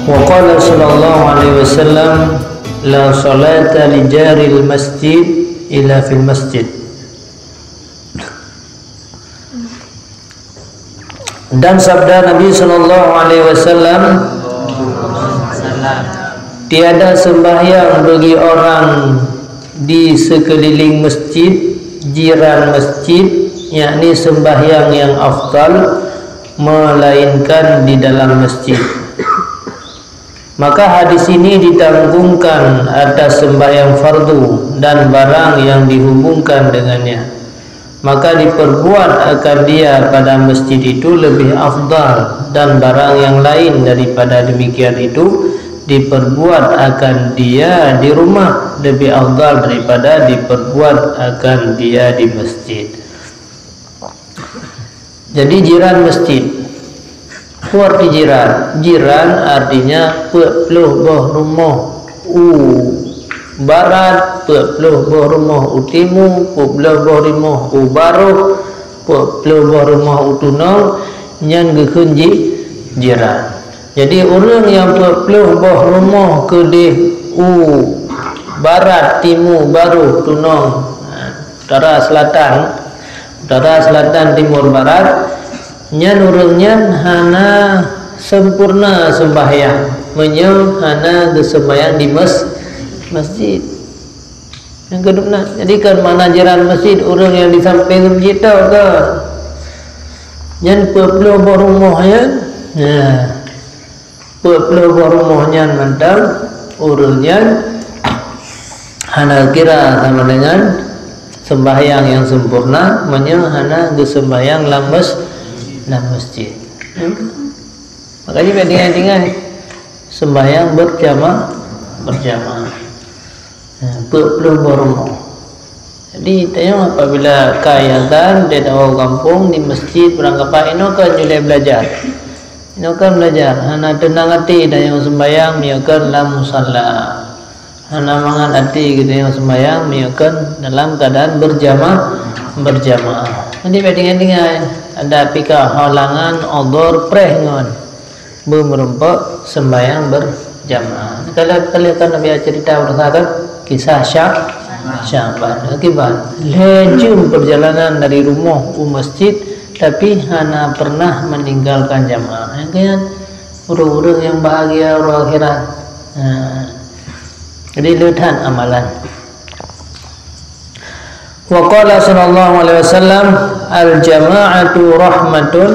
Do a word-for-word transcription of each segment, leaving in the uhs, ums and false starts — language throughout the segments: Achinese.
Wa qala sallallahu alaihi wasallam, "La salata li jaril masjid illa fil masjid." Dan sabda Nabi sallallahu alaihi wasallam, "Tiada sembahyang bagi orang di sekeliling masjid, jiran masjid, yakni sembahyang yang afdal, melainkan di dalam masjid." Maka hadis ini ditanggungkan atas sembahyang fardu dan barang yang dihubungkan dengannya. Maka diperbuat akan dia pada masjid itu lebih afdal, dan barang yang lain daripada demikian itu diperbuat akan dia di rumah lebih afdal daripada diperbuat akan dia di masjid. Jadi, jiran masjid. Peue arti jiran? Jiran artinya peuet ploh boh rumoh u barat, peuet ploh boh rumoh u timu, peuet ploh boh rumoh u baroh, peuet ploh boh rumoh u tunong, nyan geukheun ji-, jiran. Jadi, ureuëng nyang peuet ploh boh rumoh keudeh u barat, timu, baroh, tunong, utara, selatan, utara, selatan, timur, barat, nyan ureuëng nyan hana sempurna sembahyang meunyoe hana geusembahyang di mes-, masjid. Nyang keudua, jadi kan makna jiran masjid ureuëng nyang di sampéng masjid tu ke. Nyan peuet ploh boh rumoh nyan. Nah, peuet ploh boh rumoh nyan mantong ureuëng nyan hana kira sama dengan sembahyang yang sempurna meunyoe hana geusembahyang lam mes-, lam masjid. Makanya bèk tinggai-tinggai sembahyang berjamaah, berjamaah. Ha, peuet ploh boh rumoh. Jadi, tanyoe apabila ka azan di dalam gampông, di masjid, barangkapat, inoe kan julai belajar. Inoe kan belajar, hana teunang até tanyoe sembahyang meunyoe kan lam musala. Hana mangat até geutanyoe sembahyang meunyoe kan dalam keadaan berjamaah, berjamaah. Jadi, bèk tinggai-tinggai, ada pih ka halangan, udhur, preh ngon beumeureumpok sembahyang berjamaah. Kalau, kalau kan Nabi cerita berdasarkan kisah Sya-, Sya'ban. Akibat lhèe jeuem perjalanan dari rumoh u masjid, tapi hana pernah meninggalkan jamaah. Nyang keu nyan ureuëng-ureuëng nyang bahagia uroe akhirat. Ha. Jadi, le that amalan. Wa qala sallallahu alaihi wasallam, "Al-jama'atu rahmatun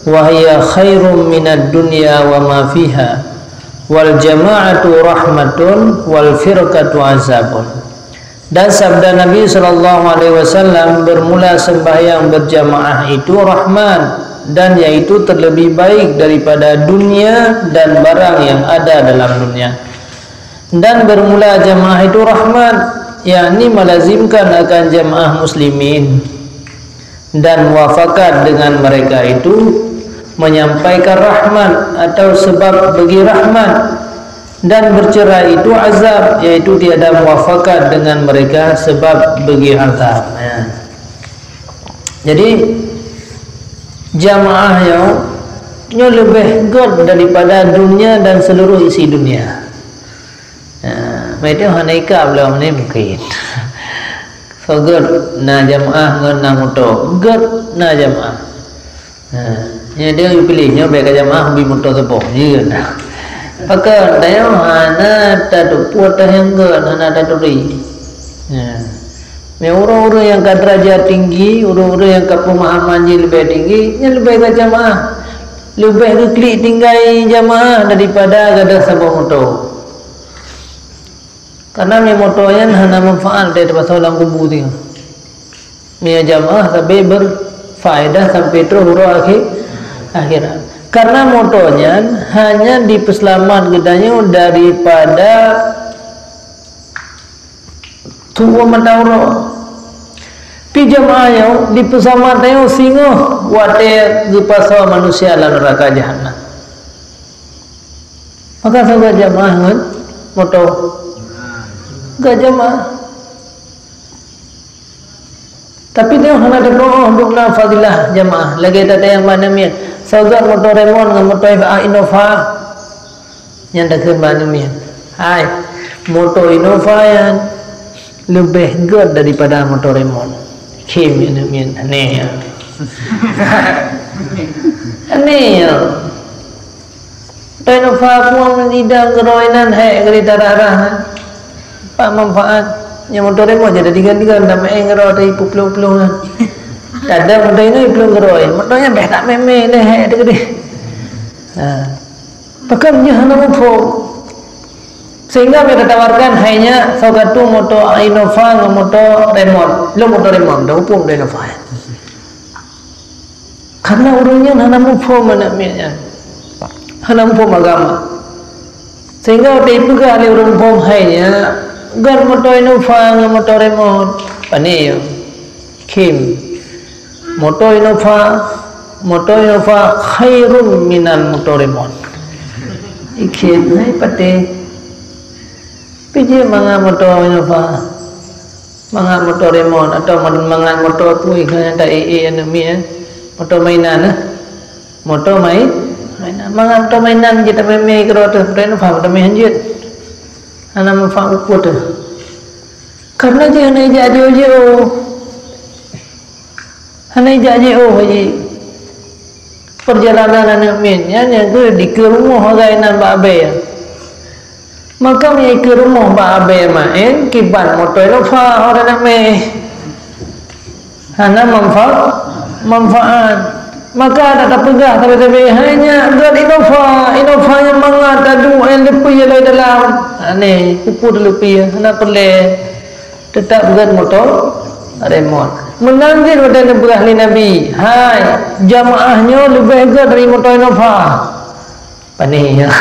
wa hiya khairum minad dunya wa ma fiha. Wal jama'atu rahmatun wal firqatu azabun." Dan sabda Nabi sallallahu alaihi wasallam, "Bermula sembahyang berjamaah itu rahmat, dan yaitu terlebih baik daripada dunia dan barang yang ada dalam dunia." Dan bermula jamaah itu rahmat, yakni melazimkan akan jamaah muslimin, dan muafakat dengan mereka itu menyampaikan rahmat atau sebab bagi rahmat, dan bercerai itu azab, yaitu tiada muafakat dengan mereka sebab bagi azab. Ya. Jadi, jamaah nyoe, nyoe leubeh göt daripada dunia dan seluruh isi dunia. Ha, meunyoe hana ikab lom ni mungkin. Soe göt na jamaah ngon na moto. Göt na jamaah. Ha, nyoe dia piléh nyoe bèk ka jamaah bri moto saboh. Iya na. Pakon tanyoe hana tateupeue teuh nyang göt, hana taturi. Ha. Meunyoe ureuëng-ureuëng nyang ka derajat tinggi, ureuëng-ureuëng nyang ka pemahaman jih leubeh tinggi, nyan leubeh ka jamaah. Leubeh geuklik tinggai jamaah daripada gadoh saboh moto. Karena meunyoe moto nyan hana manfaat lé teumasok lam kubu teuh. Meunyoe jamaah sabe berfaedah sampai troh uroe akhé-, akhirat. Karena moto nyan hanya dipeuseulamat geutanyoe daripada tuwoe mata uroe. Pi jamaah nyoe dipeuseulamat tanyoe singoh watèe geupasoe manusia lam neuraka jahanam. Maka saboh jamaah ngon moto. Göt jamaah. Tapi tanyoe hana teupeue dum na fadilah jamaah. Lagèe that nyang bak namiet. Soe göt moto Remon ngon moto Innova. Nyan takheun bak aneuk miet, "Hai, moto Innova nyan leubeh gét daripada moto remot." Khém aneuk miet, "Aneh ya." "Aneh ya. Moto Innova pun idang keudroe nan hék keu tarah-rah nan. Apa manfaat? Nyan moto remot jadi tiga-tiga, tak main keudroe tadi peuplong-plong nan. Kadang moto ini peuplong keudroe. Moto nyan beh tak meh-meh lé hék teukeudeh." Ha. Pakon nyan hana muphom. Sehingga mereka tawarkan hanya salah satu moto Innova ngon moto remot. Lom moto remot, dah hukum dah Innova. Karena ureueng nyan hana muphom aneuk miet nyan. Hana muphom agama. Sehingga watée peugah lé ureueng phom hai nyan, gét moto Innova ngon moto remot. Pane yo. Khém. Moto Innova, moto Innova khairun minal moto remot. Ikhém hai patéh. Pijé mangat moto Innova. Mangat moto remot atau man-, mangat moto pui keu nyang ta-, eh, eh, aneuk miet, eh. Moto mainan, eh. Moto mai-, mainan. Mangat moto mainan jeuet tamé-mé keudroe teuh, moto Innova moto mé hanjeuet. Hana manfaat ukeue teuh. Karena jih hana ijak jiôh-jiôh. Hana ijak jiôh jih. Perjalanan aneuk miet nyan nyang keu dikeue rumoh agam nan bak abée. Maka meunyoe ikeue rumoh bak abée maén, kiban moto Innova orang nak meh. Hana manfa-, manfaat. Maka tak tapeugah sabe-sabe, hai nyan gét Innova, Innova nyang mangat taduek nyang leupie lom dalam. Aneh, peue-peue leupie, hana peureulée. Teutap gét moto remot. Meunan cit watée neupeugah lé Nabi, hai, jamaah nyoe leubeh gét dari moto Innova. Pane nyan.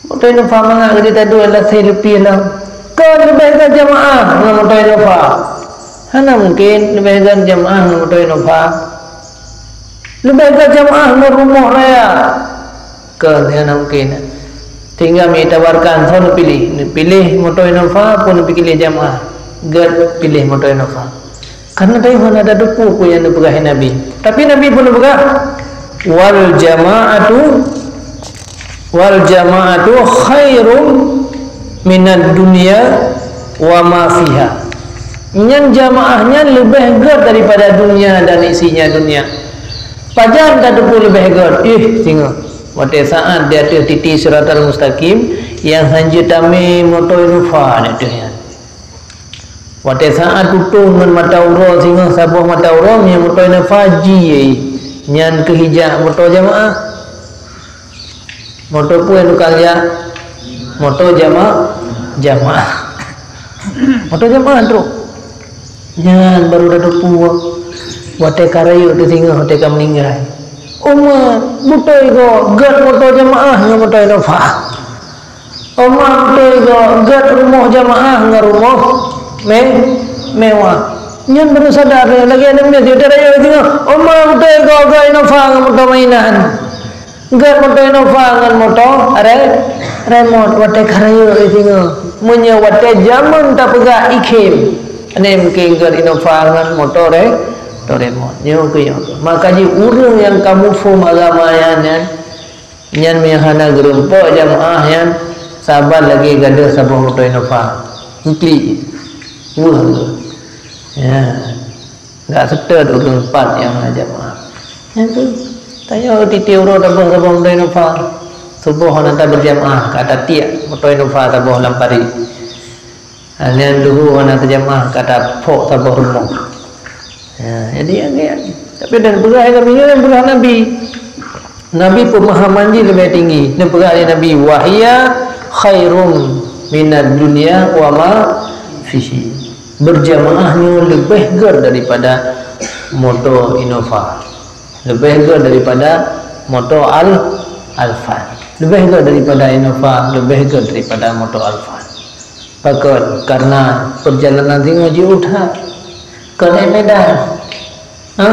Moto Innova mangat geutanyoe taduek lasé leupie lom. Kon leubeh gét jamaah ngon moto Innova. Hana mungken leubeh gét jamaah ngon moto Innova. Leubeh gét jamaah ngon rumoh raya. Kon, hana mungken. Tinggai meutawarkan, soe neupiléh. Neupiléh moto Innova pun neupiléh jamaah. Gét piléh moto Innova. Karena tanyoe hana tateupeue peue nyang neupeugah Nabi. Tapi Nabi pun neupeugah, "Wal jama'atu, wal jama'atu khairum minad dunya wa ma fiha." Nyan jamaah nyan leubeh gét daripada dunia dan isinya dunia. Pajan tateupeue leubeh gét? Ih, singoh. Watée saát di ateueh titi siratal mustaqim, nyang hanjeuet tamé moto Innova di ateueh nyan. Watée saát tutong ngon mata uroe singoh saboh mata uroe, meunyoe moto Innova jih, nyan keuh ijak moto jamaah. Moto peue tukang jak? Moto jama-, jamaah. Moto jamaah trok. Nyan baru tateupeue watée ka rayeuk teuh singoh watée ka meuninggai. Umat, beutôi goe gét moto jamaah ngon moto Innova. Oma beutôi goe gét rumoh jamaah ngon rumoh me-, mewah. Nyan baru sadar lagée aneuk miet, dia rayeuk singoh. Oma beutôi goe gét Innova ngon moto mainan. Gét moto Innova ngon moto re-, remot watée ka rayeuk singoh. Meunyoe watée jameun tapeugah ikhém, aneuk mungken gét Innova ngon moto re-, moto remot. Nyoe keuh nyoe. Maka jih ureuëng nyang ka muphom agama nyan, nyan Nyan meunyoe hana geurumpok jamaah nyan saban lagée gadôh saboh moto Innova. Eungklik. Weueh. Ya. Gak seutôt ureuëng pat nyang hana jamaah. Nyan tu. Tanyoe tiep-tiep uroe saboh-saboh moto Innova. Suboh hana tabeujamaah, ka tatiek moto Innova saboh lam parit. Ha, nyan duhô hana teujamaah ka taphok saboh rumoh. Ha, jadi, ya, ya. Tapi dan peugah Nabi, nyan peugah Nabi. Nabi pemahaman jih leubeh tinggi. Neupeugah lé Nabi, "Wahia khairum minad dunya wa ma fihi." Berjamaah nyoe leubeh gét daripada moto Innova. Leubeh gét daripada moto Al-, Alphard. Leubeh gét daripada Innova, leubeh gét daripada moto Alphard. Pakon? Karena perjalanan singoh jiôh that. Kon ék Medan. Ha?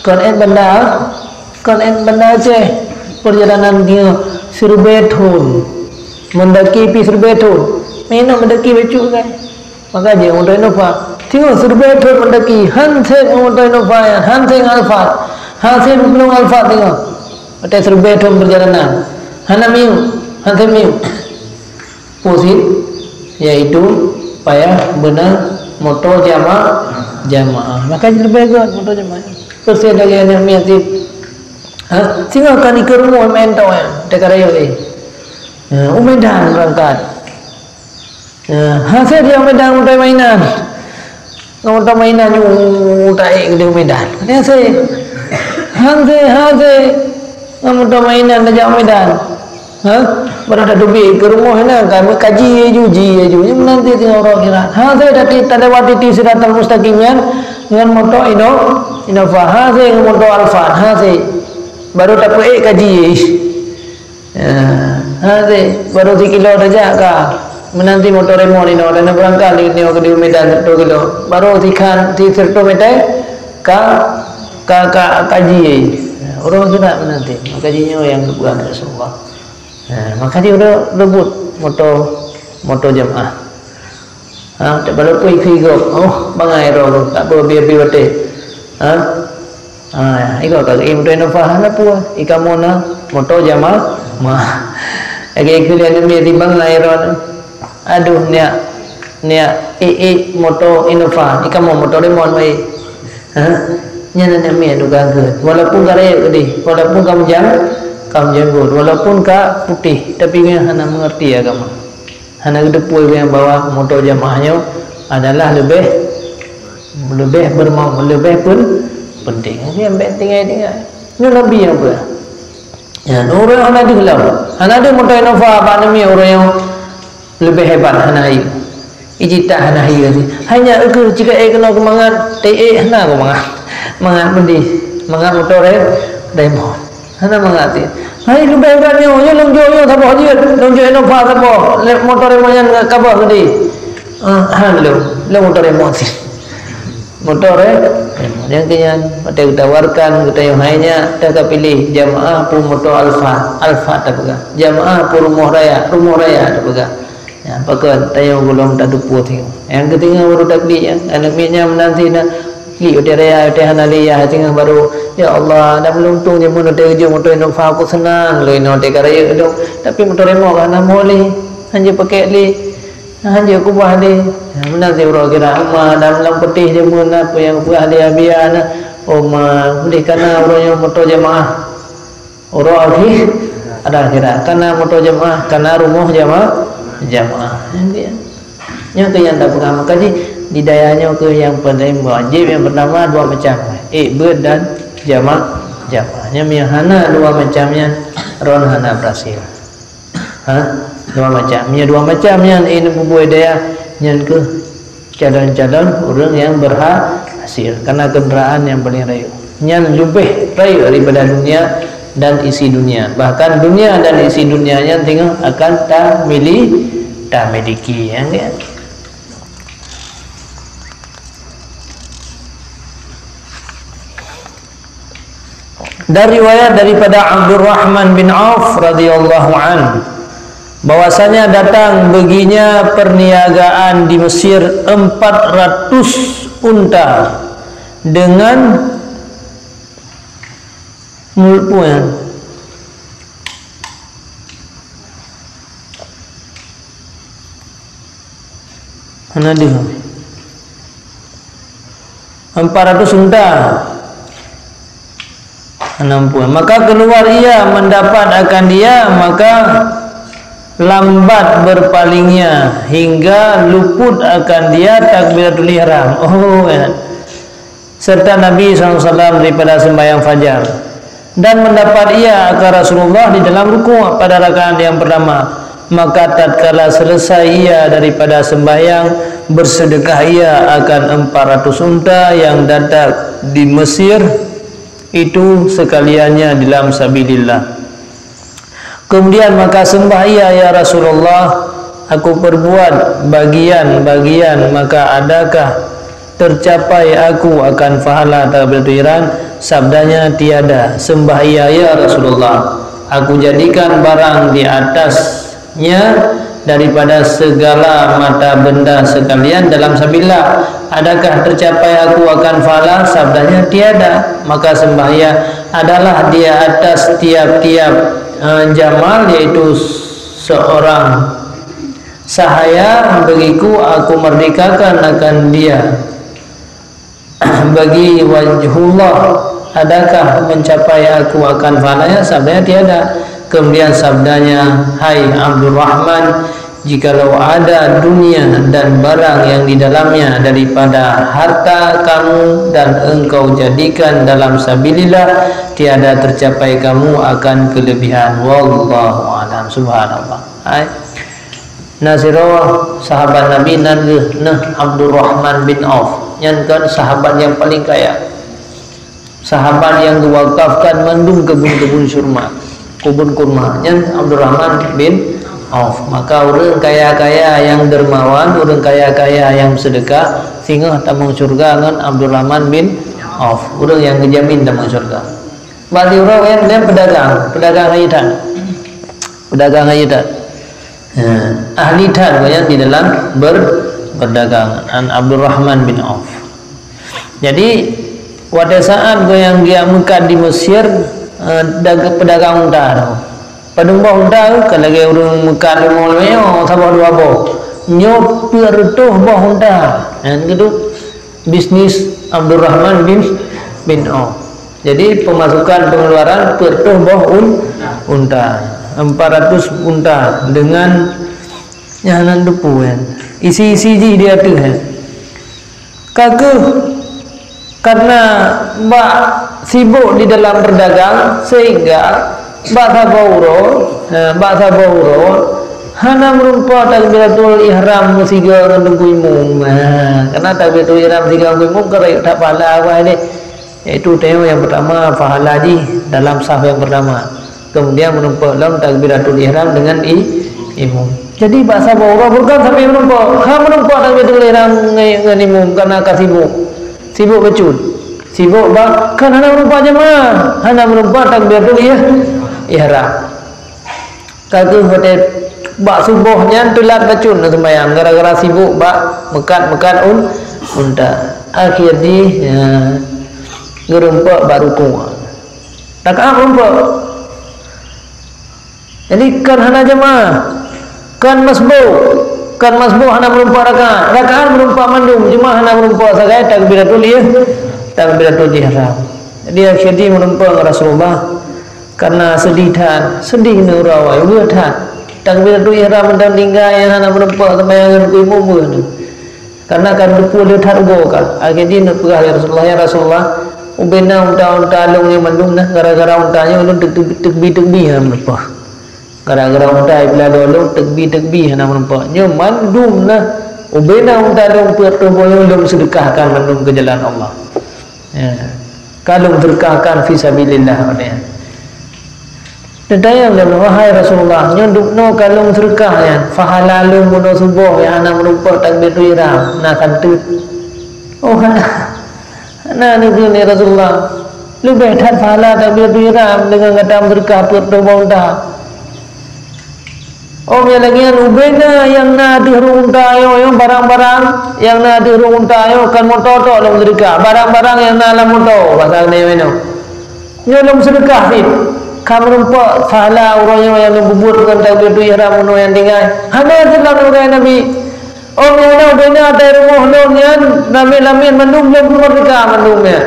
Kon ék Banda, kon ék Banda Aceh. Perjalanan singoh siribée thon. Mendaki pih siribée thon. Meunan mendaki bacut kan. Maka jeuet moto Innova. Singoh siribée thon mendaki. Han sép moto Innova nyan. Han sép Alphard. Han sép peulông Alphard singoh. Watée siribée thon perjalanan. Hana miyueb. Nanti mi pusing, yaitu payah beuna moto jama-, jamaah. Maka leubeh göt moto jamaah. Persis lagèe aneuk miet cit. Ha, singoh ka dikeue rumoh main toh, ya, teuka rayeuk, eh. Ha, u Medan beurangkat. Ha, hase dia u Medan moto mainan. Ngon moto mainan nyoe taék keudéh u Medan. Hase. Hase, hase. Ngon moto mainan tajak u Medan. Ha? Padahai tateubiet keu rumoh nyan, ka meukaji laju, ji laju. Nyan meunan cit singoh uroe akhirat. Hase tati talewati ti Siratal Mustaqim nyan ngon moto Inno-, Innova. Hase ngon moto Alphard. Hase. Baru tapeuék kaji. Ya, ha, teuh, baru sikilo tajak ka. Meunan cit moto remot inoe, dan beurangkat lé nyoe keudéh u Medan sireutoh kilo. Baru sikhan, si sireutoh mètè ka, ka, ka, ka ji. Ya, ureueng sunat meunan cit. Maka jinyoe nyang geupeugah Rasulullah. Ya, maka jih udah rebut moto, moto jamaah. Ha, tak balu pun ikeu gob. Oh, bangai droe, tak apa, biar-biar baté. Ha? Ha, ikeu ka geuék moto Innova hana peue. Ikamoe na moto jama-, mah. Lagèe ikeu lé aneuk miet timbang na droe. Aduh, niak, niak, ék, ék moto Innova. Ikamoe moto remot, wahé. Ha? Nyan aneuk miet duka geuh. Walaupun ka rayeuk keudéh, walaupun ka meujang-, ka meujanggut, walaupun ka putéh, tapi nyan hana mengerti agama. Hana geuteupeue nyang bahwa moto jamaah nyoe adalah leubeh, leubeh berma-, leubeh pen-, penting. Nyang bèk tinggai-tinggai. Nyoe Nabi nyang peugah. Ya, ureueng hana deuh lom. Hana deuh moto Innova bak aneuk miet ureueng nyang leubeh hebat hana hai. Ijitah hana hai. Hanya keu cit ka ék keunoe keu mangat, teuék hana keu mangat. Mangat peudeh, mangat moto re-, remot. Hana mangat cit. Hai leubeh brat nyoe, nyoe lôn jok nyoe saboh jeuet, lôn jok Innova saboh, lé moto remot nyan ka boh geude. Ah, han lôn, lôn moto remot cit. Moto re-, remot. Nyang keu nyan, watèe geutawarkan, geutanyoe hai nyak, teuka piléh jamaah peue moto Alfa, Alfa tapeugah. Jamaah peue rumoh raya, rumoh raya tapeugah. Ya, pakon tanyoe gohlom tateupeue singoh. Nyang keuteungoh baru taklik nyan, aneuk miet nyan meunan cit na. Klik watèe raya, watèe hana lé yah, singoh baru, "Ya Allah, dak meuluntung jameun watèe geujok moto Innova, ku seunang lôn inoe watèe ka rayeuk lôn. Tapi moto remot ka hana mo lé, hanjeuet pakèk lé, hanjeuet kubah lé." Ya, meunan cit uroe akhirat, "Ma, dak lam peutéh jameun na, peue nyang peugah lé Abiya na. Oh ma, udeh ka na uroe nyoe moto jamaah." Uroe akhé-, ada akhirat. Ka na moto jamaah, ka na rumoh jama-, jamaah. Nyan keuh nyang tapeugah. Maka jih, di dayah nyoe keuh nyang paling wajéb, nyang peurtama dua macam. Ék beuet dan jama-, jamaah. Nyan meunyo hana dua macam nyan, droen hana beurhasil. Ha? Dua macam. Meunyo dua macam nyan, ék neupeubuet dayah, nyan keuh calon-calon ureueng nyang beurhasil, karena kendaraan nyang paleng rayeuk. Nyan leubeh rayeuk daripada dunia dan isi dunia. Bahkan dunia dan isi dunia nyan teungoh akan tamili-, tamiliki. Ya, kan? Dan riwayat daripada Abdurrahman bin Auf radhiyallahu anhu, bahwasanya datang baginya perniagaan di Mesir empat ratus unta dengan mul-, puan. Hana deuh. Empat ratus unta. Hana ampôn. Maka keluar ia mendapat akan dia, maka lambat berpalingnya hingga luput akan dia takbiratul ihram. Oh, ya. Serta Nabi sallallahu alaihi wasallam daripada sembahyang fajar. Dan mendapat ia akan Rasulullah di dalam rukuk pada rakaat yang pertama. Maka tatkala selesai ia daripada sembahyang, bersedekah ia akan empat ratus unta yang datang di Mesir itu sekaliannya dalam sabilillah. Kemudian maka sembah ia, "Ya Rasulullah, aku perbuat bagian-bagian, maka adakah tercapai aku akan pahala takbiratul ihram?" Sabdanya, "Tiada." Sembah ia, "Ya Rasulullah, aku jadikan barang di atasnya daripada segala mata benda sekalian dalam sabilillah. Adakah tercapai aku akan pahala?" Sabdanya, "Tiada." Maka sembah ia, "Adalah di atas tiap-tiap, eh, jamal, yaitu seorang sahaya bagiku, aku merdekakan akan dia bagi wajhullah, adakah mencapai aku akan pahalanya? Sabdanya, tiada. Kemudian sabdanya, hai Abdurrahman, jikalau ada dunia dan barang yang di dalamnya daripada harta kamu dan engkau jadikan dalam sabilillah, tiada tercapai kamu akan kelebihan. Wallahu a'lam. Subhanallah. Hai. Na sidroe sahabat Nabi nan geuh neuh Abdurrahman bin Auf. Nyan kan sahabat nyang paleng kaya. Sahabat nyang geuwakafkan mandum keubun-keubun syurma, keubun kurma. Nyan Abdurrahman bin Auf. Maka ureuëng kaya-kaya nyang dermawan, ureuëng kaya-kaya nyang seudeukah, singoh tamong syurga ngon Abdurrahman bin Auf. Ureuëng nyang geujamin tamong syurga. Bak di uroe nyan, nyan peudagang, peudagang rayeuk that. Peudagang rayeuk that. Ya, ahli that gobnyan di dalam ber-, berdagang, an Abdurrahman bin Auf. Jadi, watée saat gobnyan geujak meukat di Mesir, eh, dag-, peudagang unta tu. Padum boh unta tu, ka lagée ureuëng meukat limong lé nyoe, saboh dua boh. Nyoe peuet reutôh boh unta. Kan gitu. Bisnis Abdurrahman bin, bin Auf. Jadi, pemasukan pengeluaran peuet reutôh boh un-, unta. Empat ratus unta dengan nyang hana teupeu, kan. Isi-isi jih di ateueh, kan. Ka keuh karena bak sibuk di dalam berdagang, sehingga bak saboh uroe, ha, bak saboh uroe, hana meureumpok takbiratul ihram meusigoe ngon Teungku Imum. Ha, karena takbiratul ihram sigoe ngon Teungku Imum ka rayeuk that pahala awai deh. Yaitu tanyoe nyang pertama, pahala jih dalam saf nyang pertama. Kemudian meureumpok lom takbiratul ihram dengan i-, imum. Jadi, bak saboh uroe bukan sampai meureumpok. Ha, meureumpok takbiratul ihram ngon, ngon imum karena ka sibuk. Sibuk bacut. Sibuk bak, kan hana meureumpok jamaah. Hana meureumpok takbiratul ih-, ihram. Ka keuh watée bak suboh nyan teulat bacut na seumayang gara-gara sibuk bak meukat-meukat un-, unta. Akhé jih, ya, geureumpok bak rukuk. Rakaat meureumpok. Jadi, kan hana jamaah, kan masbuk, kan masbuk hana meureumpok rakaat, rakaat meureumpok mandum, cuma hana meureumpok sagai takbiratul ih-, takbiratul ihram. Jadi, akhé jih meureumpok ngon Rasulullah, karena seudeh that, seudeh neuroe awai, weueh that. Takbiratul ihram mantong tinggai, nyang hana meureumpok seumayang ngon Teungku Imum, weueh neuh. Karena ka teupeu le that ugoe ka. Akhé jih neupeugah lé Rasulullah, "Ya Rasulullah, ubena unta-unta lôn nyoe mandum na, gara-gara unta nyoe ulôn teuk-, teuk-, teukbi-teukbi hana meureumpok. Gara-gara unta ipeulaloe lôn teukbi-teukbi hana meureumpok. Nyoe mandum na, ubena unta lôn peuet reutôh boh nyoe lôn seudeukahkan mandum keu jalan Allah." Ya. Ka lôn seudeukahkan fi sabilillah, katanya. Neutanyong lé, "Wahai Rasulullah, nyoe dubnoe ka lôn seudeukah nyan, pahala lôn bunoe suboh nyang hana meureumpok takbiratul ihram, na kan teuk?" "Oh, hana. Hana," neukheun lé Rasulullah. "Leubeh that pahala takbiratul ihram deungon gata meuseudeukah peuet reutôh boh unta." Oh, nyang lagée nyan, ubena nyang na ateueh rhueng unta nyoe, nyoe barang-barang nyang na ateueh rhueng unta nyoe kan moto tok lôn seudeukah. Barang-barang nyang na lam moto, basa keuneuk nyoe. Nyoe lôn seudeukah cit. Ka meureumpok pahala uroe nyoe nyang lôn peubuet ngon takbiratul ihram uroe nyang tinggai. Hana teuka lôn kheun Nabi. Oh, nyang na ubena ateueh rumoh lôn nyan, lamét-lamét mandum lôn peumeurdeka mandum nyan.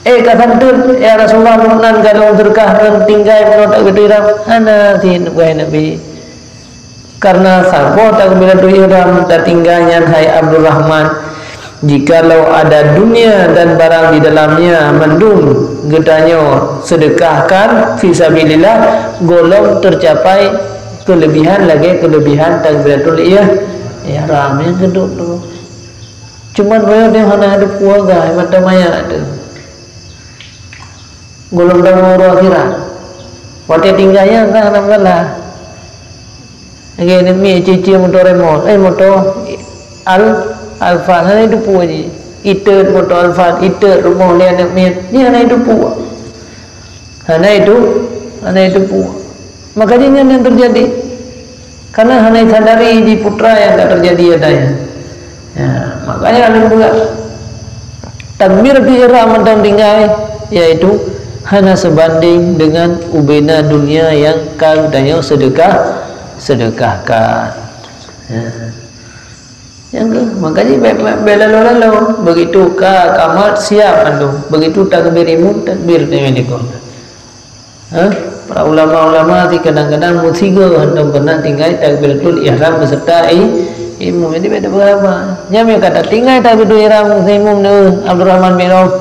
Eh, ka santeuet, ya Rasulullah, meunan ka lôn seudeukah ngon tinggai bunoe takbiratul ihram? Hana cit, wahai Nabi. Karena saboh takbiratul ihram tatinggai nyan, hai Abdurrahman, jikalau ada dunia dan barang di dalamnya mandum geutanyoe seudeukahkan fi sabilillah, gohlom teucapai keulebihan lagée keulebihan takbiratul ih-, ihram nyang keudua tu. Cuman roh nyoe hana teupeu agam mata maya tu. Gohlom dawa uroe akhirat. Watée tinggai nyan ka hana meusalah. Lagée aneuk miet cie-cie moto remot, eh, moto Al-, Alphard, hana jiteupeue jih. Itot moto Alphard, itot rumoh lé aneuk miet, jih hana jiteupeue. Hana itu, hana jiteupeue. Maka jih nyan nyang teujadi. Karena hana jisadari di putra nyang ka teujadi ata nyan. Ya, makanya lôn peugah, takbiratul ihram mantong tinggai, yaitu hana seubandéng deungon ubena dunia nyang ka geutanyoe seudeukah, Sedekahkan. Ya. Nyang keu, makanya bèk, bèk, bèk lalo-lalo. Begitu ka kamat, siap mandum. Begitu takbir imum, takbir teuma dikon. Ha? Para ulama-ulama ti kadang-kadang meusigoe hantom pernah tinggai takbiratul ihram beserta i-, imum. Jadi bèk tapeugah haba. Nyan meunyo ka tatinggai takbiratul ihram beserta imum, neuh, Abdurrahman bin Auf,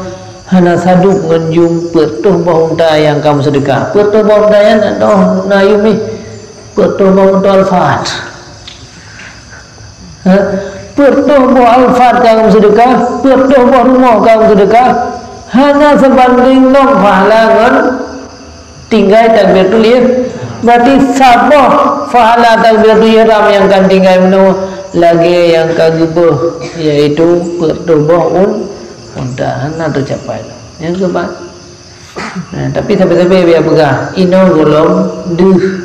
hana sadup ngon jum peuet reutôh boh unta nyang ka meuseudeukah. Peuet reutôh boh unta nyan na, na yum ih. Peuet reutôh boh unta Alphard. Ha? Peuet reutôh boh Alphard ka meuseudeukah, peuet reutôh boh rumoh ka meuseudeukah, hana seubandéng lom pahala ngon tinggai takbiratul ih-, berarti saboh pahala takbiratul ihram nyang ka tinggai meunoe lagèe nyang ka geubeuh, yaitu peuet reutôh boh un-, unta, hana teucapai lom. Nyang keumpat. Nah, tapi sabe-sabe bèk peugah, inoe gohlom deuh.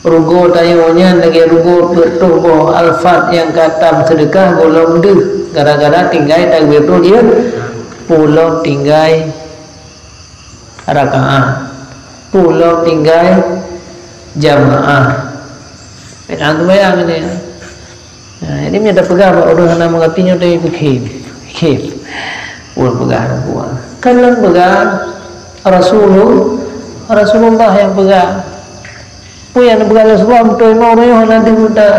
Rugoe tanyoe nyan lagèe rugoe peuet reutôh boh Alphard nyang ka tam seudeukah gohlom deuh, gara-gara tinggai takbiratul ih-, pulom tinggai rakaat, pulom tinggai jamaah. Bèk na seumayang nyan. Nah, jadi meunyo tapeugah bak ureueng hana meungerti nyoe, teupeue khém. Khém. Ulôn peugah lom buah. Kan lôn peugah Rasulul-, Rasulullah nyang peugah. Peue nyang neupeugah Rasulullah, meutuah inoe ureueng nyoe hana deuh meuta.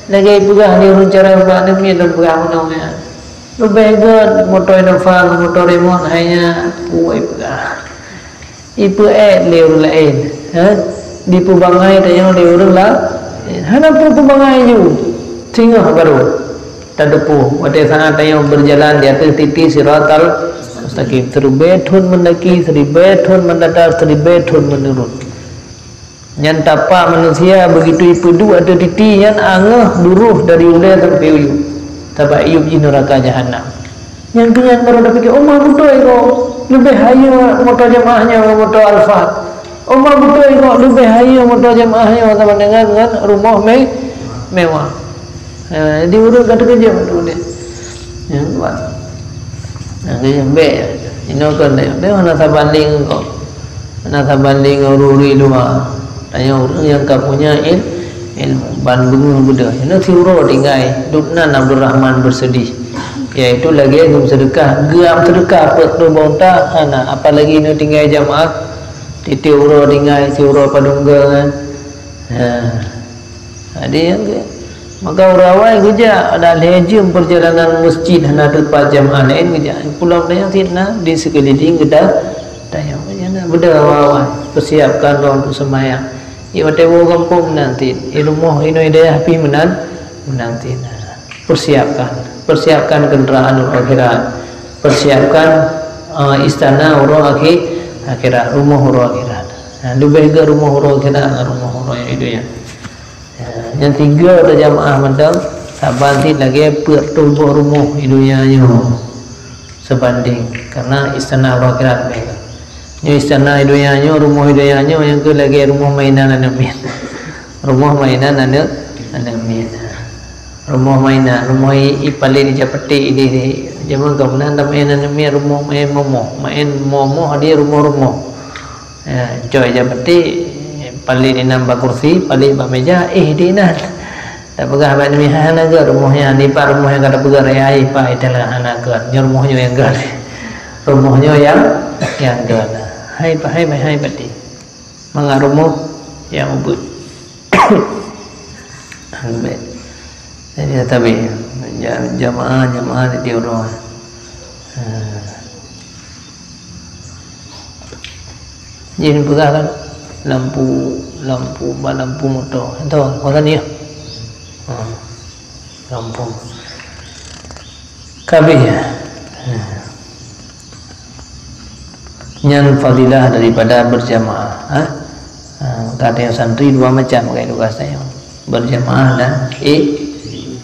Lagèe peugah lé ureueng carông bak aneuk miet lôn peugah meunoe nyan. Leubeh gèt moto Innova ngon moto Remote hai nyan, peue peugah. Ipeuék lé ureueng laén, ha? Dipeubangai tanyoe lé ureueng la-, hana peue peubangai ju. Singoh barô tateupeue, watèe saat tanyoe beujalan di ateueh titi Siratal Mustaqim. Siribèe thôn meundaki, siribèe thôn meundata, siribèe thôn meunurun. Nyan tapak manusia begitu ipeuduek ateueh titi nyan angeuh duroh dari ulèe sampoe u yup. Sabab yup jih nuraka jahanam. Nyang keu nyan barô tapiké, "Oh, ma beutôi kok, leubeh hayeue moto jamaah nyoe ngon moto Alphard. Oh, ma beutôi kok, leubeh hayeue moto jamaah nyoe sama dengan ngon rumoh me-, mewah." Ha, jadi ureueng ka teukeujeuet mandum deh. Nyang keumpat. Nyang keujeuet bèk. Inoe kon deh, deh hana sabandéng kok. Hana sabandéng ngon ureueng luwa. Tanyoe ureueng nyang ka punya il-, ilmu, ban beungoh beudôh. Inoe siuroe tinggai, dum nan Abdurrahman beuseudih. Yaitu lagèe geumeuseudeukah, geuam seudeukah peuet reutôh boh unta, hana, apalagi inoe tinggai jamaah, tiep-tiep uroe tinggai, siuroe padum goe nyan. Ha. Jadi, nyang keu-, maka ureueng awai geujak, ada lhèe jeuem perjalanan masjid hana teupat jamaah laén geujak. Pulang tanyoe cit na di seukeuliléng geuda-, tanyoe. Nyan na beudôh awai-awai, persiapkan droe untuk seumayang. Di watèe woe gampông meunan cit, di rumoh inoe dayah pih meunan, meunan cit. Persiapkan, persiapkan kendaraan untuk akhirat. Persiapkan, eh, istana untuk akhi-, akhirat, rumoh untuk akhirat. Nah, leubeh gèt rumoh untuk akhirat ngon rumoh untuk nyang di dunia. Ya, nyang tiga tu jamaah mantong, saban cit lagèe peuet reutôh boh rumoh di dunia nyoe. Seubandéng, karena istana akhirat bèk. Nyoe istana di dunia nyoe, rumoh di dunia nyoe, nyang keu lagèe rumoh mainan aneuk miet. Rumoh mainan aneuk, aneuk miet. Rumoh mainan, rumoh i, i paléh di Japeuté di, di, jameun ka meunan ta maén aneuk miet rumoh maén momoh. Maén momoh di rumoh-rumoh. Ya, cok ija peuti, paléh inan bak kursi, paléh bak meja, éh, di inan. Tapeugah bak nyan, "Hai, hana gèt rumoh nyan, dipat rumoh nyang ka tapeugah raya, hai, pat, hai, teulah hana gèt. Nyoe rumoh nyoe nyang gèt. Rumoh nyoe nyang, nyang gèt. Hai, pat, hai, hai, hai, pati. Mangat rumoh nyang ubit." Ambek. Jadi, tapi, ja-, jamaah, jamaah di tiep uroe. Ha. Jih peugah kan, lampu, lampu, ba lampu moto. Entah, makan dia. Ha. Lampu. Kabeh. Ha. Nyan fadilah daripada berjamaah. Ha? Ha, kata yang santri dua macam, kayak tugas saya. Berjamaah dan i-,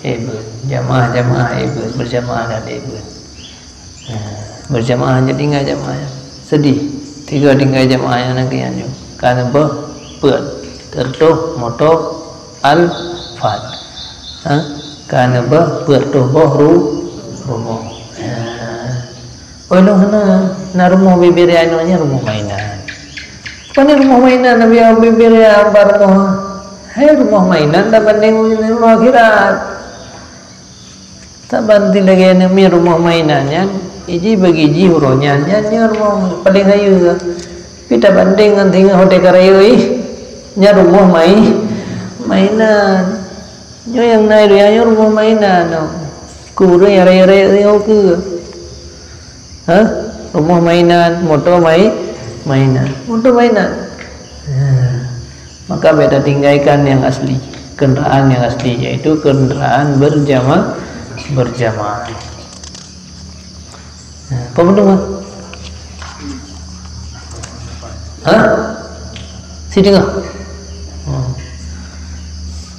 ibad. Jamaah, jamaah, ibad. Berjamaah dan ibad. Ha, berjamaah hanya tinggal jamaah. Sedih. Tiga tinggal jamaah yang nak kian jom. Karena beh, pet. Tertuh, motor, al-fat. Ha? Karena beh, pet tuh boh ru-, rumoh. Ha. Oh, ilong hana, na rumoh bibir ya, ilong hanya rumoh mainan. Pane rumoh mainan, nabi bibir ya, ambar rumoh. Hai rumoh mainan tabandéng ngon rumoh akhirat. Saban lagée aneuk miet rumoh mainan nyan, iji bagi jih uroe nyan, nyan nyoe rumoh paleng hayeue. Tapi tabandéng ngon singoh watée ka rayeuk ih, nyan rumoh mai-, mainan. Nyoe nyang na di donya nyoe rumoh mainan, no. Keu ureuëng nyang rayeuk-rayeuk singoh keue. Hah? Rumoh mainan, moto mai-, mainan. Moto mainan. Ha. Maka bèk tatinggalkan yang asli, kendaraan yang asli, yaitu kendaraan berjama-, berjamaah. Ha, apa betul, Mak? Hah? Si dengar? Oh.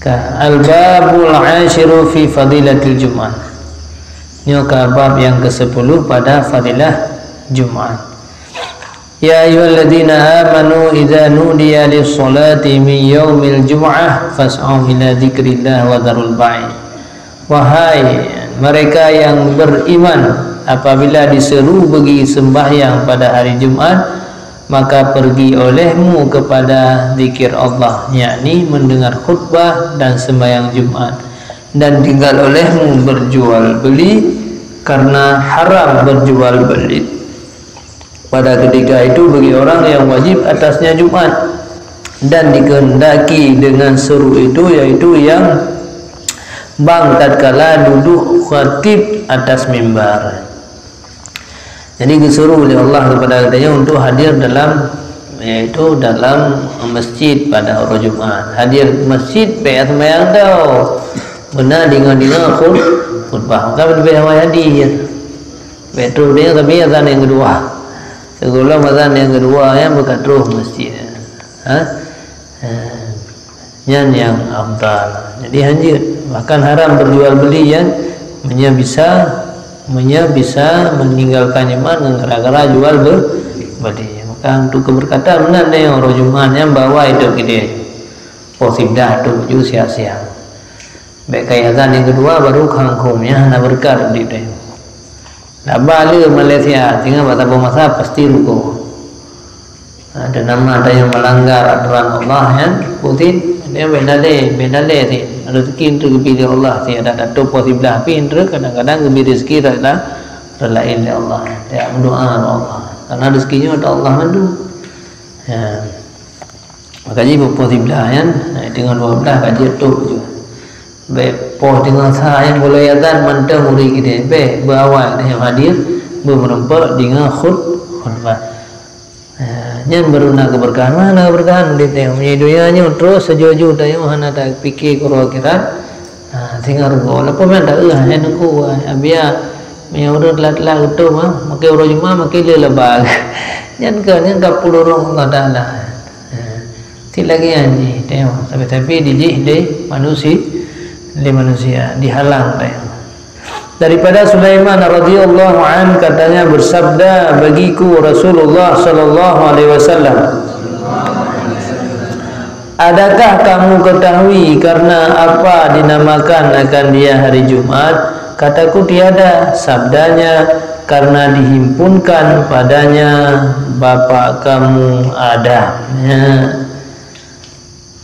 Ka, al-babul asyiru fi fadilatil Jum'ah. Nyoe ka bab nyang keusepuluh pada fadilah Jumat. Ya ayyuhalladzina amanu idza nudiya lis-sholati min yaumil jum'ah fas'au ila dzikrillah wa dzarul bai'. Wahai mereka yang beriman, apabila diseru bagi sembahyang pada hari Jumat, maka pergi olehmu kepada zikir Allah, yakni mendengar khutbah dan sembahyang Jumat, dan tinggal olehmu berjual beli, karena haram berjual beli pada ketika itu bagi orang yang wajib atasnya Jumat, dan dikehendaki dengan seru itu, yaitu yang bang tatkala duduk khatib atas mimbar. Jadi, geuseuruh lé Allah kepada geutanyoe untuk hadir dalam, yaitu dalam masjid pada uroe Jumat. Hadir masjid, bèk seumayang tau. Beuna deungoe-deungoe khut-, khutbah. Maka leubeh awai hadir. Bèk troh deungoe, tapi azan nyang keudua. Sigohlom azan nyang keudua nyan beuka troh masjid. Ha? Ha. Nyan nyang afdal. Jadi hanjeuet, bahkan haram berjual beli nyan, meunyoe bisa, meunyoe bisa meninggalkan Jumat ngon gara-gara jual be-, beli. Maka untuk keberkatan meunan nyoe uroe Jumat nyan bak awai teuk keudeh. Poh siblah teuk ju siap-siap. Bèk ka azan nyang keudua baru khankhom, nyan hana beureukat udép tanyoe. Laba le Malaysia, singoh bak saboh masa pasti rugoe. Ada nama ada yang melanggar aturan Allah, ya, putih, dia beda le, beda le sih. Rezeki itu geubri lé Allah sih, ada dato poh siblah pih, kadang-kadang geubri rezeki ada orang lain lé Allah. Ya, berdoa kepada Allah. Karena rezeki nyoe ada Allah mandum. Ya. Maka jih poh siblah nyan, teungoh dua belas ka jeuet tôp ju. Bèk poh teungoh sa nyan mulai azan mantong ureueng keudeh, bèk beuawai keudeh hadir, beumeureumpok deungoe khut-, khutbah. Ha, nyan baru na keubeurkahan. Mana keubeurkahan di tengah meunyoe donya nyoe terus sajoh-joh tanyoe hana tapike keu uroe akhirat. Ha, singoh rugoe. Leupah meunan taeu hai Teungku, hai Abiya, meunyoe ureueng telat-telat geutôp, ha, makai uroe Jumat, makai le laba. Nyan ka, nyan ka peulorong Allah Taala. Ha, cit lagèe nyan jih, tengok, tapi-tapi dijih lé manusi-, lé manusia, dihalang tengok. Daripada Sulaiman radhiyallahu an katanya bersabda bagiku Rasulullah sallallahu alaihi wasallam, "Adakah kamu ketahui karena apa dinamakan akan dia hari Jumat?" Kataku, "Tiada." Sabdanya, "Karena dihimpunkan padanya bapak kamu Adam." Ya.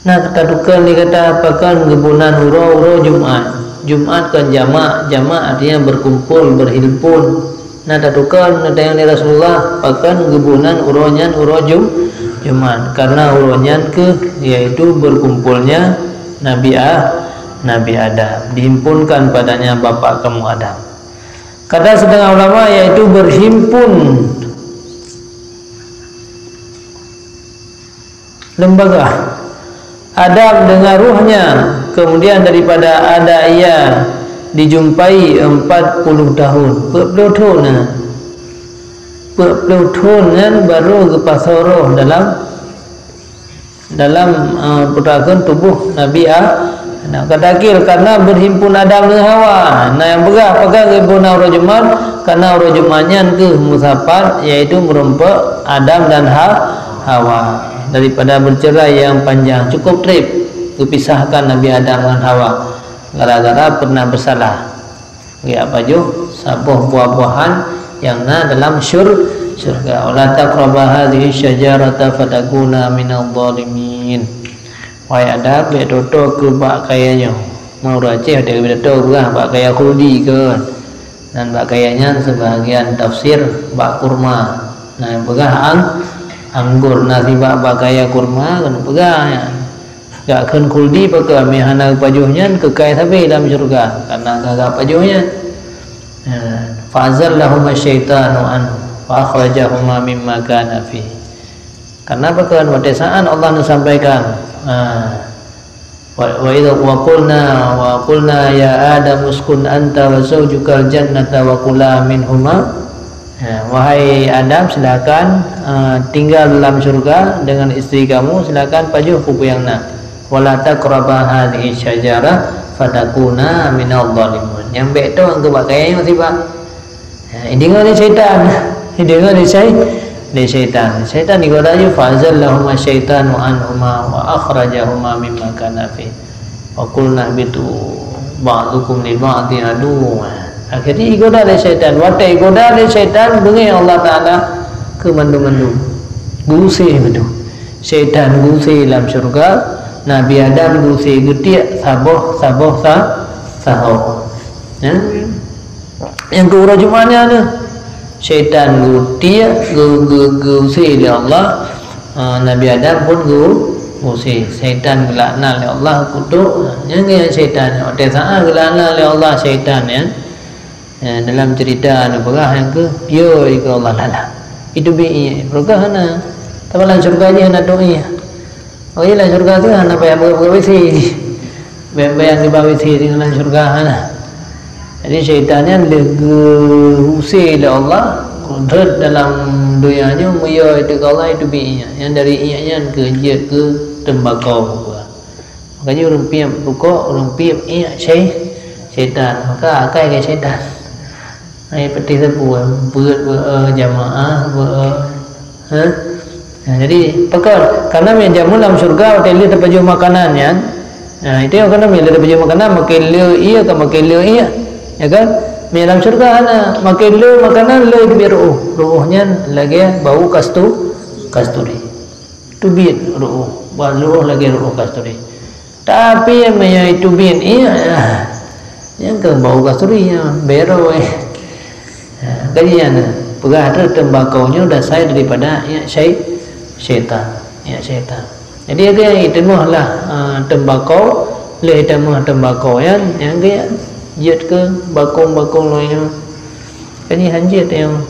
Nah, kata tukang ni kata, "Pakon geuboh nan uroe, uroe Jumat?" Jumat kan jamak, jamak artinya berkumpul, berhimpun. Na tatuka neutanyong lé Rasulullah, pakon geuboh nan uroe nyan uroe Jum-, Jumat? Karena uroe nyan keuh, yaitu berkumpulnya Nabi A-, Nabi Adam, dihimpunkan padanya bapak kamu Adam. Kata setengah ulama, yaitu berhimpun lembaga. Adam dengan ruhnya, kemudian daripada ada ia dijumpai empat puluh tahun. Peuet ploh thon nyan. Peuet ploh thon nyan baru geupasoe roh dalam, dalam, eh, peue takheun tuboh Nabi A-, Nah, kata akhir, karena berhimpun Adam dengan Hawa. Nah, nyang peugah, pakon geuboh nan uroe Jumat, karena uroe Jumat nyan keuh musapat, yaitu meureumpok Adam dan Ha-, Hawa daripada bercerai yang panjang, cukup treb, geupisahkan Nabi Adam ngon Hawa gara-gara pernah bersalah. Geujak pajoh saboh buah-buahan nyang na dalam syur-, syurga. "Wala taqraba hadzihi syajarata fatakuna minadh dhalimin." Wahai Adam, bèk toto keu bak kayèe nyoe. Meunurot Aceh, watèe geupidato peugah bak kayèe khuldi keu. Dan bak kayèe nyan seubahagian tafsir bak kurma. Na peugah ang-, anggur, na sibak bak kayèe kurma, keuneuk peugah nyan. Gak kheun khuldi pakon, meuhana geupajoh nyan keukai sabe lam syeuruga, kareuna gagak pajoh nyan. Ha, fa azallahuma syaitanu anhu, fa akhrajahuma mimma kana fi. Karena pakon, watèe saat Allah neusampaikan, ha, wa, wa idza, wa qulna, wa qulna ya Adam uskun anta wa zaujukal jannata wa kula minhuma. Ha, wahai Adam, silakan, ha, tinggal dalam syurga dengan isteri kamu, silakan pajoh peue-peue nyang na. Wala taqraba hadhihi syajarah fatakuna minadh dhalimin. Nyang bèk to keu bak kayèe nyoe sibak. Ha, ideungoe lé syaitan. Ideungoe lé syai-, lé syaitan. Syaitan digoda ju, fa azallahuma syaitanu anhuma wa akhrajahuma mimma kana fi. Wa qulna ihbitu ba'dukum li ba'din aduwwun. Akhirnya digoda lé syaitan. Watèe digoda lé syaitan, beungéh Allah Taala keu mandum-mandum. Geuusé beutôi. Syaitan geuusé lam syeuruga, Nabi Adam geuusé geutiek saboh, saboh sa-, sahoe. Ya. Nyang keu uroe Jumat nyan, syaitan geutiek, geu-, geu-, geuusé lé Allah. Ah, Nabi Adam pun geu-, geuusé. Syaitan geulaknat lé Allah, kutok. Nyang keu syaitan, watèe saat geulaknat lé Allah syaitan nyan, eh, dalam cerita neupeugah nyang keu, yo, ikeu Allah Taala. Itu bi ié, peugah hana. Tapi lam syeuruga jih hana tu ié. Oh, iya, lam syeuruga tu hana payah buka-buka W C. Bayang-bayang di bawah W C di dalam syeuruga hana. Jadi, syaitan nyan lheueh geuusé lé Allah, rhot dalam donya nyoe, meuyue teuka Allah, itu bi ié. Nyang dari ié nyan keu jeuet keu teumbakau. Makanya ureueng piep rukok, ureueng piep ié syai-, syaitan. Maka akai keu syaitan. Hai, peuti sapeue, beuet, beuet, jamaah, beuet, ha? Nah, jadi, pakon? Karena meunyo jameun lam syeuruga, watèe lheueh teupajoh makanan nyan, nah, itu nyang keunan, meunyo lheueh teupajoh makanan, makin le ié ka makin le ié, ya kan? Meunyo lam syeuruga hana, makin le makanan, le teubiet ru'uh. Ru'uh nyan lagèe bau kastu-, kasturi. Teubiet ru'uh, bak ru'uh lagèe ru'uh kasturi. Tapi meunyo teubiet ié, ah, nyang keu bau kasturi nyan, bèk rhot, eh. Ha, jadi nyan, peugah tu teumbakau nyoe dasai daripada ié syai-, syaitan, ié syaitan. Jadi, lagèe nyan, itamah lah, ah, teumbakau, lheueh itamah teumbakau nyan, nyang keu jeuet keu bakong-bakong lom nyoe. Kan nyan hanjeuet nyoe.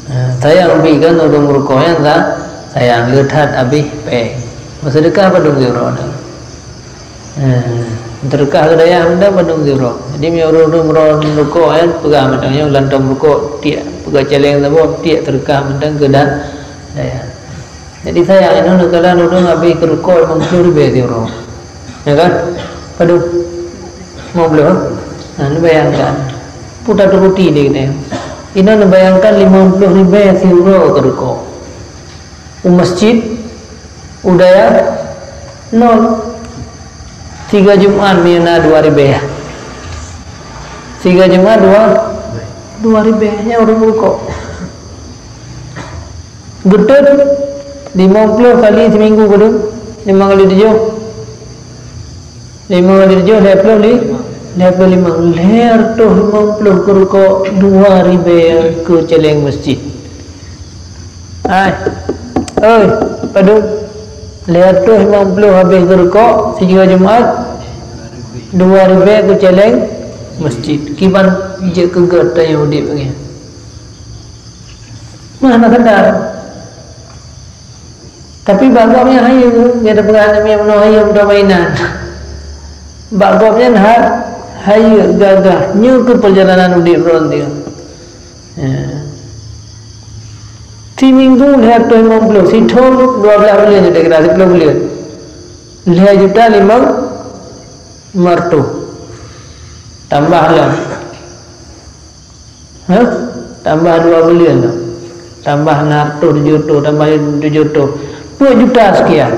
Ha, sayang pih kan ureueng meurukok nyan sa-, sayang le that abéh péng. Meuseudeukah padum sidroe nyan. Ha, seudeukah keu dayah mantong padum sidroe. Jadi, meunyo ureueng-ureueng meurukok nyan peugah mantong nyoe, lantong meurukok, tiek, peugah caleng saboh, tiek seudeukah mantong keu da-, dayah. Jadi sayang, inoe neukalon ureueng habéh keu rukok limong ploh ribèe sidroe. Ya kan? Padum? Limong ploh, ha? Nah, neubayangkan. Peue taturuti lé geutanyoe. Inoe neubayangkan limong ploh ribèe sidroe keu rukok. U masjid, u dayah, nol. Siga Jumat miyueb na dua ribèe. Siga Jumat dua, dua ribèe, nyan ureueng rukok. Geutot limong ploh kali siminggu padum? Limong kali tujoh. Limong kali tujoh, lhèe ploh li-, lhèe ploh limong. Lhèe reutôh limong ploh keu rukok, dua ribèe keu caleng masjid. Hai. Oi, padum? Lhèe reutôh limong ploh habéh keu rukok, sijuga Jumat, dua ribèe keu caleng masjid. Kiban jeuet keu geutanyoe udép lagèe nyan. Meuh hana sadar. Tapi bak gobnyan hayeue, gata peugah aneuk miet bunoe hayeue meudoa mainan. Bak gobnyan ha-, hayeue gagah. Nyoe keuh peurjalanan udép droeneuh. Ya. Siminggu lhèe reutôh limong ploh, sithon dua blaih buleuen, kira-kira siploh buleuen. Lhèe juta limong reutôh. Tambah lom. Hah? Tambah dua buleuen tu. Tambah na reutôh tujoh reutôh, tambah tujoh reutôh. Peuet juta sekian.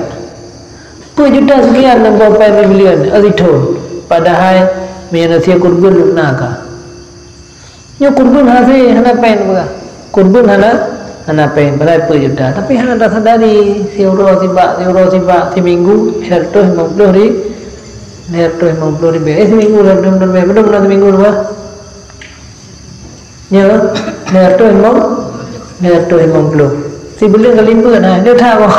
Peuet juta sekian lam sampai sibuleuen, eh, sithon. Padahai meunyo na sie kurban na ka. Nyoe kurban hase hana péng peugah. Kurban hana, Hana péng, padahai peuet juta. Tapi hana tasadari, siuroe sibak, siuroe sibak, siminggu, lhèe reutôh limong ploh ri-, lhèe reutôh limong ploh ribèe. Eh, siminggu lhèe reutôh limong ploh ribèe. Padum na siminggu, bah? Nyoe, lhèe reutôh limong, lhèe reutôh limong ploh. Sibuleuen kali peuet, nah, nyoe that, bah.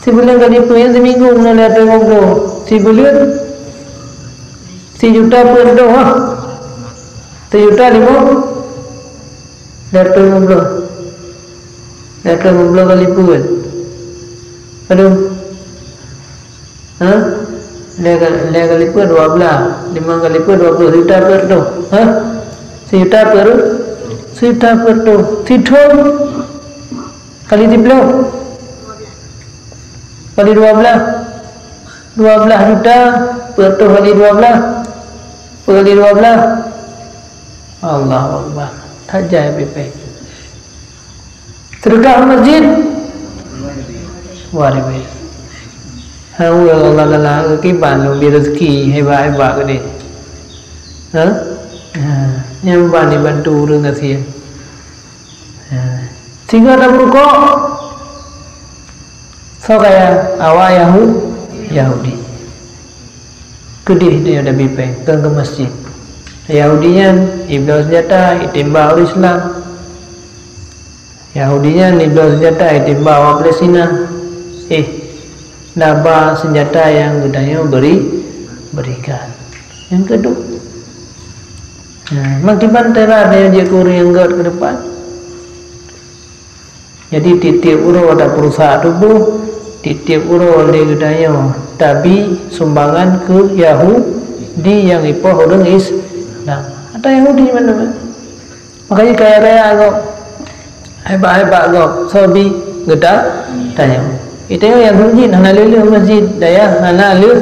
Sibuleuen kali peuet, nyan siminggu na lhèe reutôh limong ploh. Sibuleuen, sijuta peuet reutôh, bah. Sijuta limong, lhèe reutôh limong ploh. Lhèe reutôh limong ploh kali peuet. Padum? Ha? Lhèe ka-, lhèe kali peuet dua blah. Limong kali peuet dua ploh. Sijuta peuet reutôh. Ha? Sijuta peuet reutôh. Sijuta peuet reutôh. Sithon kali siploh. Kali dua blah. Dua blah juta, peuet reutôh kali dua blah. Peuet kali dua blah. Allahu Akbar. That jai pipéng. Seudeukah masjid? Dua ribèe. Hai Allah Taala, kiban lôn bri rezeki hebat-hebat keudéh. Ha? Ha, nyan ban dibantu ureueng gasien. Ha. Singoh tameurukok, soe kaya? Awak Yahu-, Yahudi. Keudéh tanyoe tabri péng, kon keu masjid. Yahudi nyan jibloe seunjata, jitimbak ureueng Islam. Yahudi nyan jibloe seunjata, jitimbak awak Palestina. Eh, na ba seunjata nyang geutanyoe beri, berikan. Nyang keudua. Nah, makin ban teurat tanyoe jeuet keu ureueng nyang gèt keu depan. Jadi, tiep-tiep uroe tapeurusak tuboh, tiep-tiep uroe lé geutanyoe tabi sumbangan keu Yahudi nyang ipoh ureueng Islam. Ata Yahudi mana? Makanya kaya-kaya gob, hebat-hebat gob, soe bi geutanyoe. Geutanyoe nyang masjid hana lheueh-lheueh masjid, dayah hana lheueh,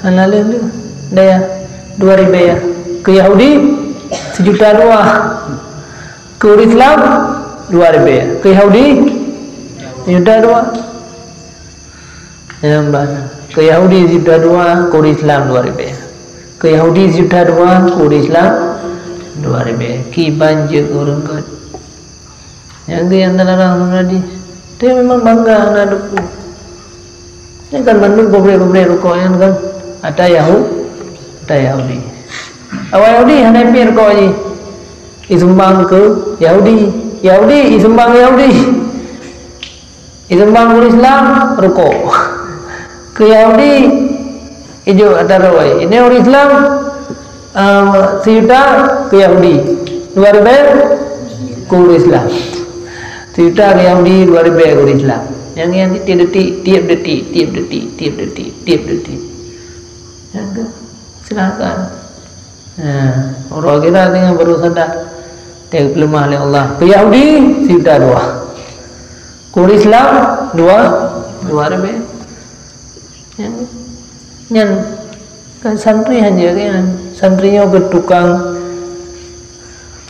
hana lheueh-lheueh dayah. Dua ribèe. Keu Yahudi, sijuta dua. Keu ureueng Islam, dua ribèe. Keu Yahudi, sijuta dua. Nyang bana. Keu Yahudi sijuta dua, keu ureueng Islam dua ribèe. Keu Yahudi sijuta dua, keu ureueng Islam dua ribèe. Kiban jeuet keu ureueng gèt. Nyang geuh nyang teularang sebenarnya. Tapi memang bangga na duku. Nyan kan bandum pabrik-pabrik rukok nyan kan ata Yahu-, ata Yahudi. Awak Yahudi hana piep rukok jih. Isumbang keu Yahudi. Yahudi isumbang keu Yahudi. Isumbang keu Islam rukok. Keu Yahudi ijok ata roi. Ini ureueng Islam, eh, sijuta keu Yahudi. Dua ribèe keu ureueng Islam. Sijuta keu Yahudi, dua ribèe keu ureueng Islam. Nyang, nyang tiep detik, tiep detik, tiep detik, tiep detik, tiep detik. Nyang tu, silakan. Ha, uroe akhirat nyan baru sadar. Teupeulumah lé Allah. Keu Yahudi, sijuta dua. Keu ureueng Islam, dua, dua ribèe. Nyan, nyan kan santri hana kan. Santri nyoe keu tukang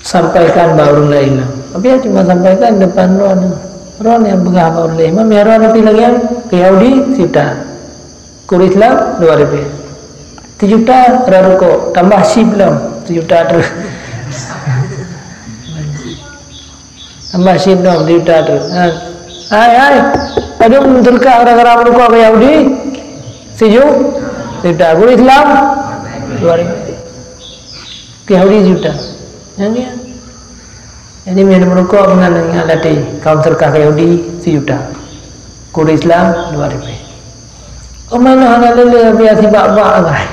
sampaikan bak ureueng laén lah. Tapi ya cuma sampaikan depan droeneuh. Droeneuh nyang peugah bak ureueng laén. Imam ya droeneuh pi lagèe nyan, keu Yahudi sijuta. Keu ureueng Islam dua ribèe. Sijuta rukok, tambah chip lom, sijuta terus. Tambah chip lom, sijuta terus. Ha. Hai, hai. Padum seudeukah gara-gara meurukok keu Yahudi? Siju-, sijuta. Keu ureueng Islam dua ribèe. Keu Yahudi sijuta. Nyang nyan. Jadi, meunyoe meurukok meunan ingat até, kaum seudeukah keu Yahudi sijuta. Keu ureueng Islam dua ribèe. Umat nyoe hana lé-lé biasa sibak-bak agam.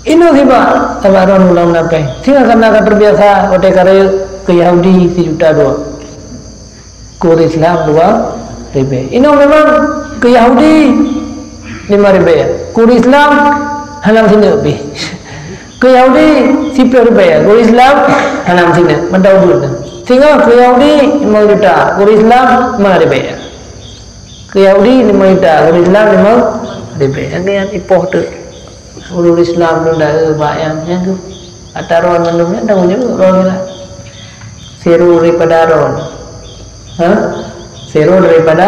Inoe sibak, sabab droeneuh ulôn na péng. Singoh kana ka teubiasa watèe ka rayeuk keu Yahudi sijuta dua. Keu ureueng Islam dua ribèe. Inoe memang keu Yahudi lima ribèe. Keu ureueng Islam hana meusineuk pih. Keu Yahudi siploh ribèe. Keu ureueng Islam hana meusineuk. Mantong buet. Singoh keu Yahudi limong juta. Keu ureueng Islam lima ribèe. Keu Yahudi limong juta. Keu ureueng Islam lima ribèe. Nyang nyan ipoh teuk. Ureueng Islam nyoe dak, eh, bak nyan, nyan tu. Ata droe mandum nyan tanggung jaweueb droe nyan lah. Sirô daripada droe. Ha? Sirô daripada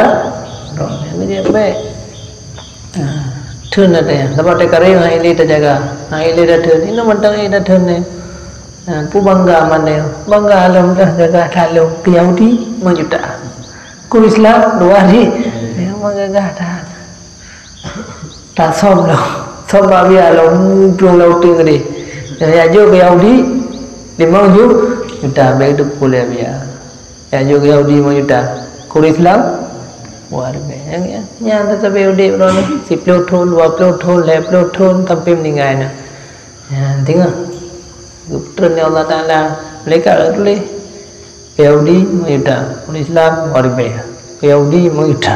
droe. Nyan tu jeuet bèk. Ha. Theun ata nyan. Sabab teuka rayeuk han ilèe tajaga. Han ilèe tatheun. Inoe mantong ilèe tatheun nyan. Nah, peue bangga mandai, bangga lom dah gagah that lom keu Yahudi meujuta. Keu Islam dua di, memang gagah that. Tasöm lom, sôb bak biya lom, plueng lam uteuen keudeh. Nyang jak jok keu Yahudi limong ju-, juta, bèk teupeue lé biya. Jak jok keu Yahudi limong juta, keu Islam dua ribèe. Nyang, nyang, nyang teutabi udép droeneuh, siploh thon, dua ploh thon, lhèe ploh thon, sampoe meuninggai na. Nyan teungoh geupeutrön lé Allah Taala, malaikat geutuléh, keu Yahudi limong juta, ureueng Islam dua ribèe. Keu Yahudi limong juta,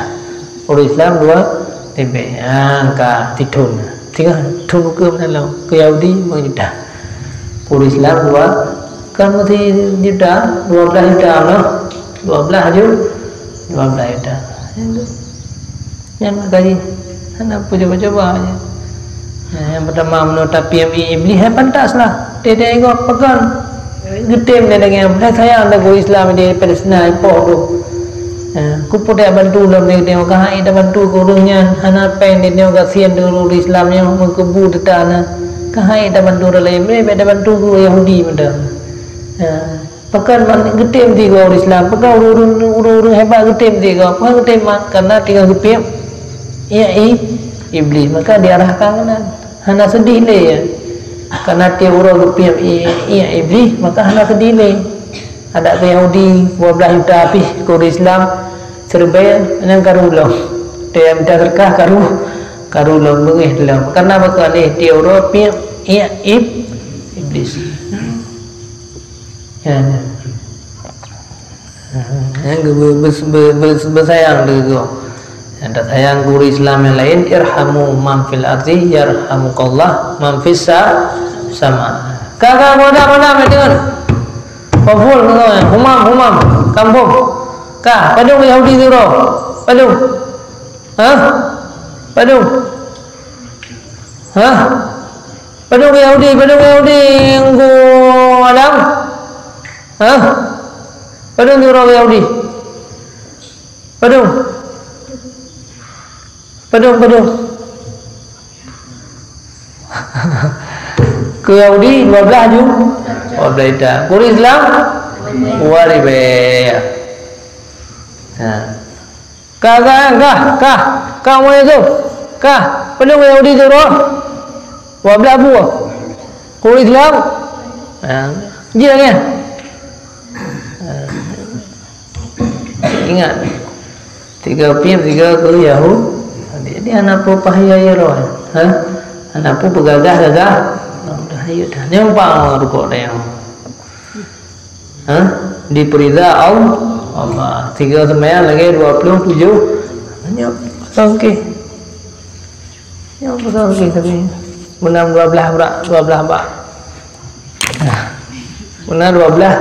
ureueng Islam dua ribèe. Nyan ka sithon. Teungoh thon ukeue meunan lom, keu Yahudi limong juta. Ureueng Islam dua, kan meusti juta, dua blaih juta noh. Dua blaih ju-, dua blaih juta. Nyan maka jih hana peucuba-cuba jih. Nah, nyang peutama, meunurot tapiep ié Iblih, hai pantas lah. Teuh-teuh gob pakon geutem lé lagèe nyan, padahai sayang lé keu Islam di Palestina ipoh tu. Nah, keupeue tabantu lom lé geutem, ka hai tabantu keu ureueng nyan, hana péng lé nyoe, kasian keu ureueng Islam nyoe, meukeubeu teuta na. Ka hai tabantu ureueng laén, bèk tabantu keu Yahudi mantong. Nah, Pakon man geutem sigoe ureueng Islam, pakon ureueng-ureueng, ureueng-ureueng hebat geutem sigoe, pakon geutem man, karena teungoh geupiep ié i-, Iblih, maka diarahkan keunan. Hana seudeh lé, ya. Karena tiep uroe geupiep ié, ié Iblih, maka hana seudeh lé. Adak keu Yahudi dua blaih juta pih, keu ureueng Islam siribèe, nyan karu lom. Teuh mita seudeukah karu, karu lom, beungéh lom. Karena pakon lé tiep uroe piep ié Ib-, Iblis. Ya, ya. Nyang geu-, beu-, beu-, beu-, beusayang lé geuh. Nyang tasayang keu ureueng Islam nyang laén, "Irhamu man fil ardi yarhamukallah man fis sa-, sama." Ka, ka, padam, padam, ya, deungon. Paful, humam, humam, kampung. Ka, padum Yahudi tu roh. Padum. Hah? Padum. Hah? Padum Yahudi, padum Yahudi ngon Adam? Hah? Padum uroe Yahudi? Padum? Padum, padum? Keu Yahudi dua blaih ju-, dua blaih juta. Keu Islam dua ribèe. Ha. Ka, ka, ka, ka, ka, mulai tu. Ka, padum Yahudi tu roh? Dua blaih buah. Keu Islam? Ha, jih lagèe nyan. Ha. Ingat. Tiga piep, tiga keu Yahudi. Jadi, hana peue pahaya ya roh. Ha? Hana peue peugagah-gagah. Mudah ayo dah. Nyang pang rukok dayang. Ha? Dipeurida Allah. Tiga seumayang lagèe dua ploh tujoh. Nyoe pasang keh. Nyoe pasang keh tapi meunan dua blaih brak, dua blaih bak. Meunan dua blaih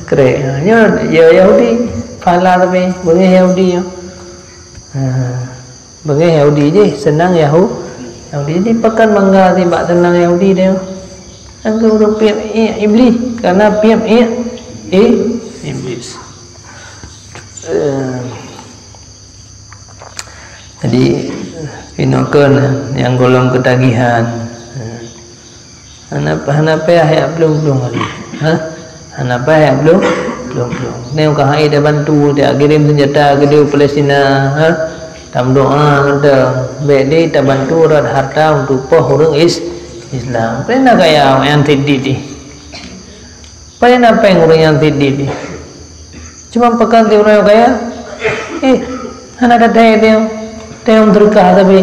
krek. Nyoe ya Yahudi. Pahala tapi beungéh Yahudi nyoe. Ha. Beungéh Yahudi jih, seunang Yahu-, Yahudi. Jadi, pakon bangga sibak seunang Yahudi deh. Nyang keu ureueng piep ié Iblih, karena piep ié i-, Iblis. Eh, jadi, inoe kheun nyang gohlom keutagihan. Hana, hana payah jak plueng-plueng lagi. Ha? Hana payah jak plueng, plueng-plueng. Nyoe ka hai tabantu, jak kirém seunjata keudéh Palestina, ha? Tameudoá mantong. Bèk lé tabantu rot harta untuk poh ureueng Is-, Islam. Peue na kaya nyang sidit jih? Peue na péng ureueng nyang sidit jih? Cuma pakon ti ureueng kaya? Eh, hana that-that teuh, teuh meuseudeukah tapi.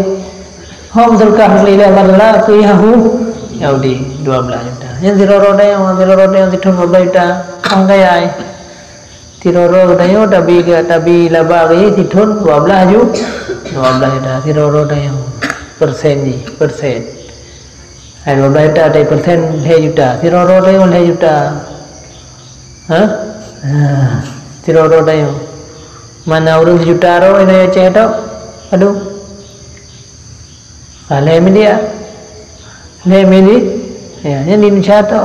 Hom meuseudeukah keu lillah Allah Taala keu Yahu-, Yahudi dua blaih juta. Nyan sidroe-droe tanyoe, sidroe-droe tanyoe sithon dua blaih juta. Orang kaya, eh. Sidroe-droe tanyoe tabi, tabi laba keu sithon dua blaih ju-, dua blaih juta. Sidroe-droe tanyoe. Persen jih, persen. Hai dua blaih juta, dari persen lhèe juta. Sidroe-droe tanyoe lhèe juta. Ha? Ha. Sidroe-droe tanyoe. Mana ureueng sijuta roh inoe Aceh tok? Aduh. Ah, lhèe miliar. Lhèe mili-, ya, nyan di Indonesia tok.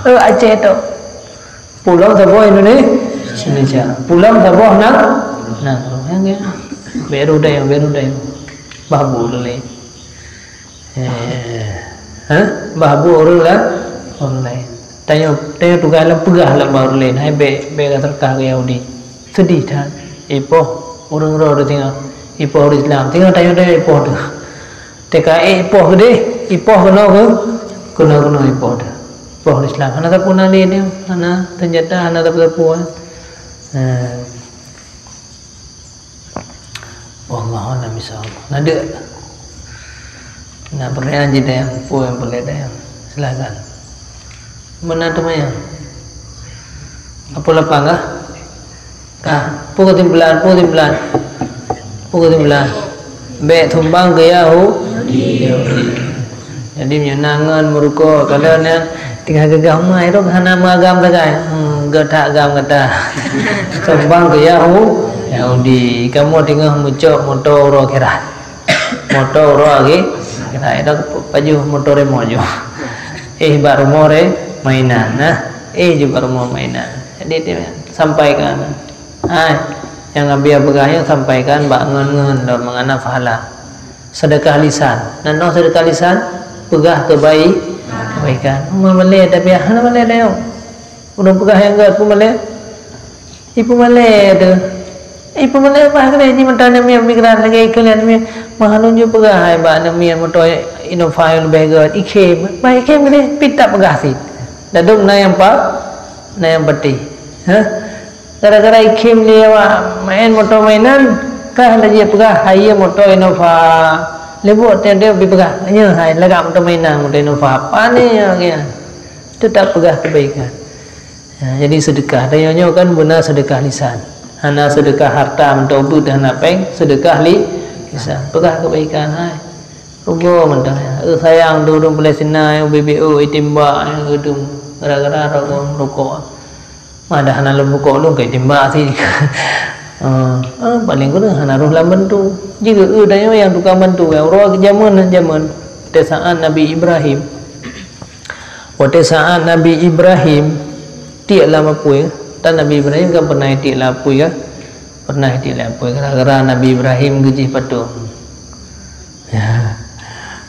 Eh, Aceh tok. Pulang saboh Indonesia. Indonesia. Pulang saboh nang, nang. Yang ya. Baru dah yang, baru dah yang. Bah bu lulai. Eh, ha? Bah bu ureueng la-, ureueng laén. Tanyoe, tanyoe tugaih lom peugah lam bak ureueng laén, hai bèk, bèk gaseudeukah keu Yahudi. Seudeh that. Ipoh ureueng droe teuh singoh, ipoh ureueng Islam. Singoh tanyoe, tanyoe ipoh teuh. Teuka ék ipoh keudeh, ipoh keunoe keu, keunoe, keunoe ipoh teuh. Ipoh ureueng Islam. Hana sapeue na lé nyoe, hana seunjata, hana sapeue-sapeue. Nah. Wallahu a'lam bishawab. Na deuk? Na peureulèe jih dayang, peue nyang peureulèe dayang? Silakan. Meunan teuma nyan. Apa lapang kah? Kah, peue keusimpulan, peue keusimpulan? Peue keusimpulan? Bèk sumbang keu Yahu-, Jadi meunyoe na ngon meuruko, kalau nyan tinggai geugaih umai tu hana meuagam sagai. Hmm, geutak agam gata. Sumbang keu Yahu-, Yahudi. Kamoe teungoh meucok moto uroe akhirat. Moto uroe akhi-, akhirat. Itu pajoh moto remo ju. Eh, bak rumoh re mainan. Nah, eh, ju bak rumoh mainan. Jadi, dia sampaikan. Hai, nyang Nabi peugah nyoe sampaikan bak ngon-ngon lom meuhana pahala. Seudeukah lisan. Nan noe seudeukah lisan, peugah keubai-, kebaikan. Meunyoe malèe, tapi hana malèe tanyoe. Ureueng peugah nyang gèt peumalèe. Ipeumalèe teuh. Ipeumalèe bah keudeh jimeutan aneuk miet migran lagèe ikheun lé aneuk miet. Meuhana lôn jeuet peugah hai bak aneuk miet moto Innova nyang leubeh gèt. Ikhém. Bah ikhém keudeh, pih tapeugah cit. Ladôm na nyang pa-, na nyang patéh. Hah? Gara-gara ikhém lé awak maén moto mainan, ka laju peugah, "Hai, moto Innova." Leubuet tiep-tiep jipeugah, "Nyoe hai, lagak moto mainan, moto Innova." Pane nyoe lagèe nyan? Teutap peugah keubaikan. Ya, jadi seudeukah. Dan nyoe kan beuna seudeukah lisan. Hana seudeukah harta mantong beuet hana péng, seudeukah li-, lisan. Peugah keubaikan, hai. Rugoe mantong nyan. Eh, sayang tu ureueng Palestina nyang B B O, itimbak nyang geudum gara-gara rokok, rokok. Madah hana lom rukok lôn kai timbak sit. Ah, ah, paléng kureueng hana roh lam bantu. Jeuet eu tanyoe nyang tukang bantu, ya, uroe jameun, jameun. Watèe saat Nabi Ibrahim. Watèe saat Nabi Ibrahim tiek lam apui, dan Nabi Ibrahim kan pernah tiek lam apui kan? Pernah tiek lam apui gara-gara Nabi Ibrahim geujih patong. Ya.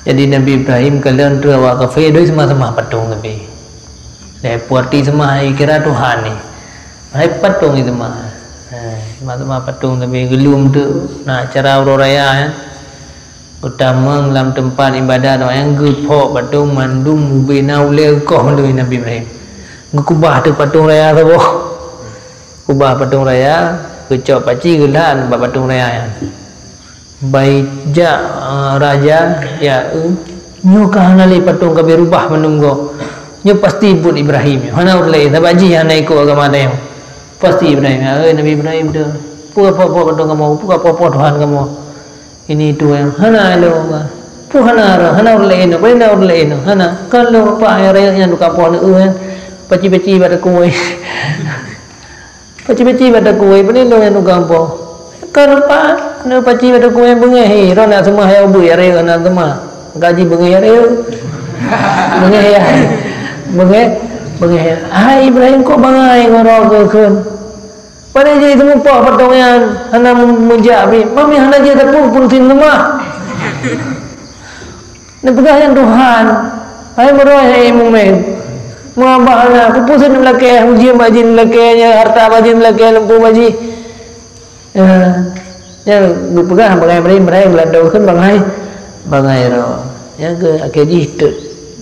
Jadi Nabi Ibrahim kalon tu awak kafé doi seumah-seumah patong tapi. Dai puati seumah kira Tuhan ni. Hai patong itu mah. Ha, seumah-seumah patong tapi geulom tu na acara uroe raya ya. Utamong lam teumpat ibadat nyang geuphok patong mandum ubena ulèe koh mandum Nabi Ibrahim. Geukubah tu patong raya saboh. Kubah patong raya, geucok paci geulhan bak patong raya nyan. Bai jak, eh, raja, ya, eh, nyoe ka hana lé patong ka berubah mandum goe. Nyoe pasti buet Ibrahim nyoe. Hana ureueng laén, sabab jih hana ikot agama tanyoe. Pasti Ibrahim. Ya, eh, Nabi Ibrahim tu. Peue ka po-po patong kamoe? Peue ka po-po Tuhan kamoe? Ini itu yang hana ilo ka. Peue hana, hana ureueng laén, peue hana ureueng laén, hana. Kalau apa yang rakyat yang tukang po aneuk, eh, paci-paci bak takue. Paci-paci bak takue, peue lôn nyang tukang po. Ka lupa, na paci bak takue beungèh, he, droe na seumah ya ubit, ya rayeuk na seumah. Gaji beungèh ya rayeuk. Beungèh ya. Beungèh, beungèh ya. Hai Ibrahim, kok bangai ngon roh keu kheun? Padahai jih teumupok patong nyan, hana meujak pi. Mami hana jih tapeuphon sin seumah. Neupeugah nyan Tuhan, hai meurôi hai mumin. Meunabah na, peue-peue seuneuk lakèe, ujeuen bak jih lakèe, nyan harta bak jih lakèe, lumpur bak jih. Ya, nyan geupeugah bangai Ibrahim, Ibrahim geulantoe kheun bangai, bangai droe. Nyan keuh akhé jih teuk,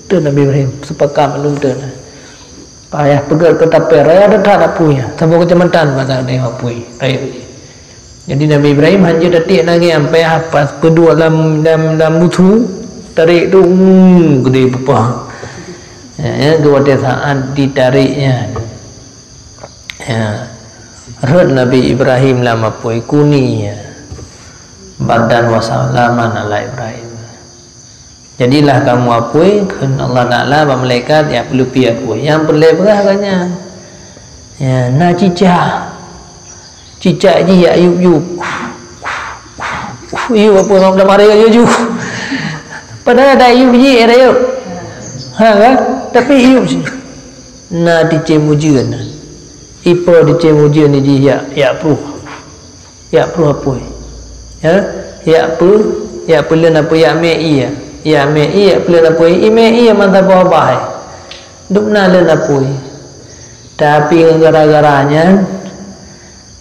teuk Nabi Ibrahim, seupakat mandum teuk na. Payah peugèt keu tapè raya that-that apui nyan, saboh keucamatan bak that apui raya. Jadi Nabi Ibrahim hanjeuet tatiek lagèe nyan, payah pas peuduek lam, lam, lam busu, tarek tu, hmm, geudeh peupah. Ya, ya, geuwatèe saat ditarek nyan. Ya. Rhot Nabi Ibrahim lam apui kuni, ya. Bardan wa salaman ala Ibrahim. Jadilah kamoe apui, kheun Allah Taala bak malaikat, ya, peuleupi apui. Nyang peureulèe peugah ka nyan. Ya, na cicak. Cicak jih ya yup-yup. Yup apui ngon dalam arèe yup-yup. Padahai ada yup jih, ada yup. Ha, kan? Tapi yup jih. Na ticém ujeuen. Ipo ticém ujeuen jih ya, ya pruh. Ya pruh apui. Ya, ya peu, ya peuleuen apui, ya mé ié. Ya mé ié, ya peuleuen apui, i mé ié mantong boh bah. Dum na lôn apui. Tapi gara-gara nyan,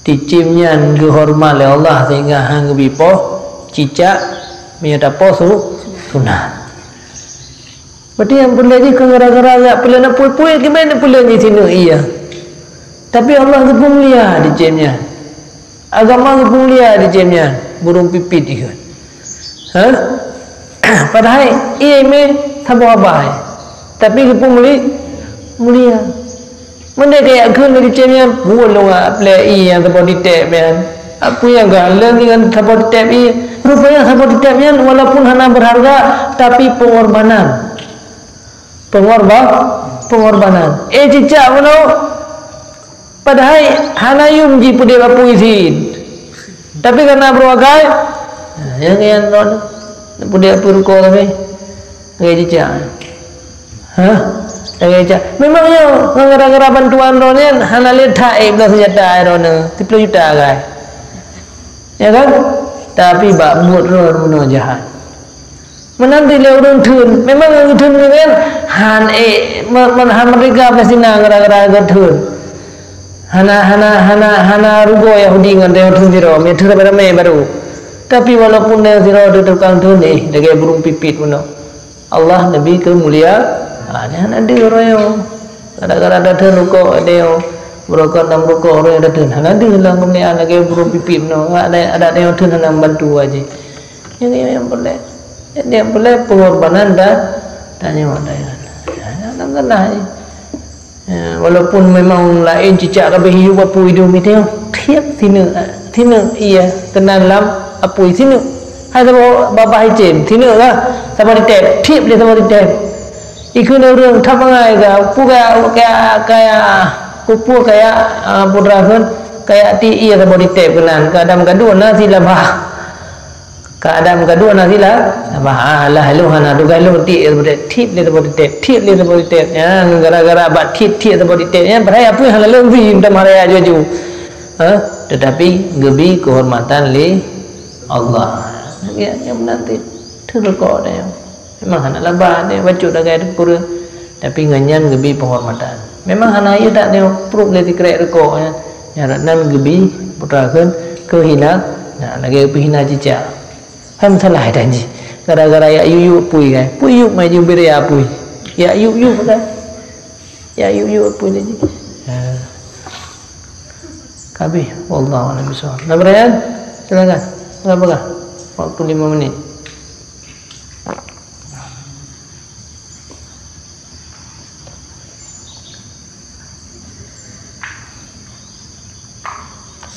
cicém nyan geuhoreumat lé Allah sehingga han geubi poh cicak meunyoe tapoh su-, sunat. Berarti nyang peureulée jih kon gara-gara jak peuleueh apui-apui, kiban peureulée jih sineuk ié. Tapi Allah geupeumulia cicém nyan. Agama geupeumulia cicém nyan, burông pipit ikheun. Ha? Padahai ié mé saboh babah, tapi geupeumulia, mulia. Meunyoe kajak kheun lé cicém nyan, buet lôn aplek ié nyang saboh titép nyan. Apui nyang galeng ngon saboh titép ié. Rupanya saboh titép nyan walaupun hana berharga, tapi pengorbanan. Pengorba-, pengorbanan. Eh, cicak bunoe. Padahai hana yum jipeudeh apui sit. Tapi karena beureuakai, ha, nyang nyan ron. Peudeh apui ruko tapi. Lagèe cicak. Ha? Lagèe cicak. Memang nyoe, ngon gara-gara bantuan ron nyan, hana lé that ék bloe seunjata ron nyoe. Siplôh juta agai. Ya kan? Tapi bak buet ron bunoe jahat. Meunan cit lé ureueng theun. Memang ureueng theun nyan han ék me-, me-, han meurdeka Palestina gara-gara geutheun. Hana, hana, hana, hana rugoe Yahudi ngon tanyoe theun sidroe, meutheun ramé-ramé barô. Tapi walaupun tanyoe sidroe teuh tukang theun, eh, lagèe burông pipit bunoe. Allah, Nabi keu mulia, ha, nyan hana deuh uroe nyoe. Gara-gara tatheun rukok tanyoe, beurokok nam rukok uroe nyoe tatheun. Hana deuh lam keumuliaan lagèe burông pipit bunoe. Adat, adat tanyoe theun hana membantu aja. Nyang, nyang peureulèe, nyang peureulèe pengorbanan dan tanyoe, tanyoe. Ya, alhamdulillah. Ya, walaupun memang laén cicak ka beuhiup apui dum itu, tiep sineuk, sineuk iya keunan lam apui sineuk. Hai saboh babah icén, sineuk lah saboh titép, tiep lé saboh titép. Ikheun ureueng that mangai ka, peue kaya, kaya, kaya, peue kaya, ah, putra kheun, kaya ti iya saboh titép keunan, kadang gadoh na silabah. Ka Adam ka dua na sila. Bah, ah, lah lôn hana tugaih lôn tiep saboh titép, tiep lé saboh titép, tiep lé saboh titép. Nyan gara-gara bak tiep-tiep saboh titép nyan, padahai apui hana lôn bi, meutamah raya aju-aju. Ha? Tetapi geubi keuhormatan lé Allah. Ya, nyang meunan teuh. Teuh rukok dah nyan. Memang hana laba, dia bacut dagai teuh kureueng. Tapi ngon nyan geubi penghormatan. Memang hana yue that nyoe pruet lé sikrek rukok nyan. Nyan rot nan geubi putra kheun keuhina, nah, lagèe peuhina cicak. Hai meusalah dah jih. Gara-gara yak yuk-yuk apui kan. Pui yuk mai jih beri apui. Yak yuk-yuk kan. Yak yuk-yuk apui lagi. Ha. Kabeh. Wallahu a'lam bishawab. Nah, Brian, silakan. Berapa kah? Waktu lima menit.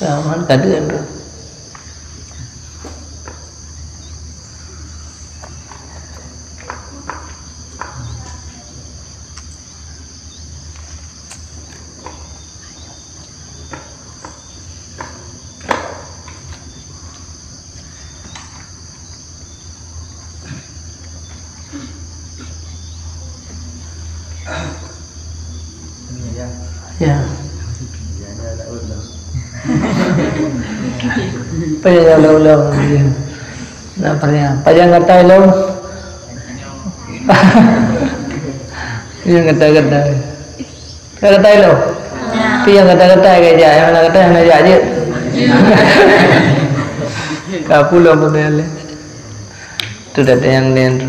Ya, man ka deuh tu. Ya. Pajan ulôn-ulôn. Nak pajan. Pajan gata lôn. Pajan gata-gata. Ka gata ilôn? Ya. Tapi nyang gata-gata ka jak, nyang hana gata hana jak jeuet. Ya. Ka pulang pun dah lé. Tu dah ada nyang lain tu.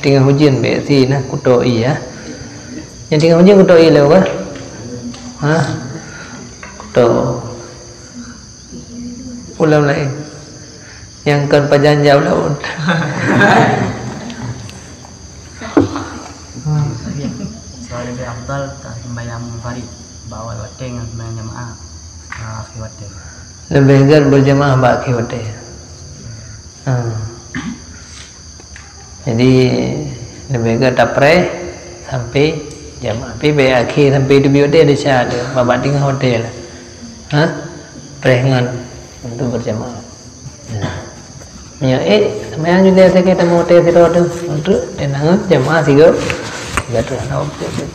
Teungoh ujeuen bèk si nah kuto ié, ya. Nyang teungoh ujeuen kuto ié lé, wah. Ha? Kuto. Ulôn laén. Nyang kon pajan jak ulôn. Soal lebih afdal tak sembahyang munfarid bak awal watèe ngon sembahyang jamaah bak akhé watèe. Lebih gèt berjamaah bak akhé watèe. Hmm. Jadi, leubeh gèt tapreh sampai jamaah. Tapi bèk akhé sampai teubiet watèe desya tu, babah teungoh watèe lah. Ha? Preh ngon untuk berjamaah. Nah. Meunyoe, eh, seumayang juga saya kata mau watèe sidroe tu. Untuk tenang jamaah sigoe. Sigoe tu, nah, waktu tu.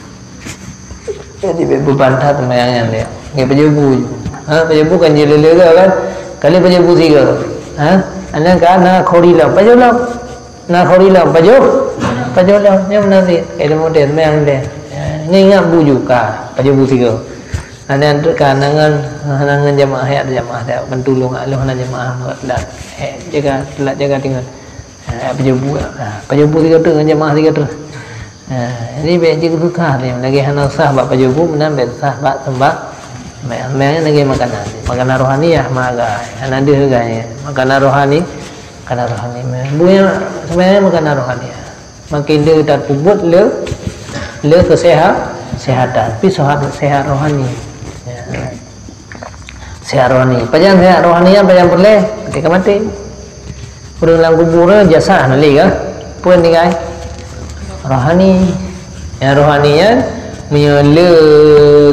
Jadi, bèk beubantah seumayang nyan lé. Nggak pajoh bu ju. Ha, pajoh bu kan jilele ke kan? Kali pajoh bu sigoe. Ha? Aneuk ka na khori lom. Pajoh lom. Na khori lom. Pajoh? Pajoh lom, nyoe meunan cit. Ilmu deh, seumayang deh. Nyoe ingat bu ju ka, pajoh bu sigoe. Hana ka nangan, hana ngon jamaah, jak jamaah, jak ban tulông, alôh hana jamaah, meukat lat. Eh, jaga, lat jaga tinggal. Eh, pajoh bu, ah, pajoh bu sigoe teuk ngon jamaah sigoe teuk. Ah, jadi bèk jeuet susah nyoe. Lagèe hana sah bak pajoh bu, meunan bèk sah bak seumbah. Seumayang, seumayang lagèe makanan. Makanan rohaniyah, maga. Hana deuh gai. Makanan rohani, makanan rohani. Bu nyang seumayang makanan rohaniyah. Makin le tapeubuet le, le keuseha-, kesehatan. Tapi sehat, sehat rohani. Ya. Sehat rohani. Pajan sehat rohani, pajan peureulèe, ketika maté. Ureueng lam kubur, jasad hana lé ka? Peue tinggai? Rohani. Ya, rohani nyan, meunyoe le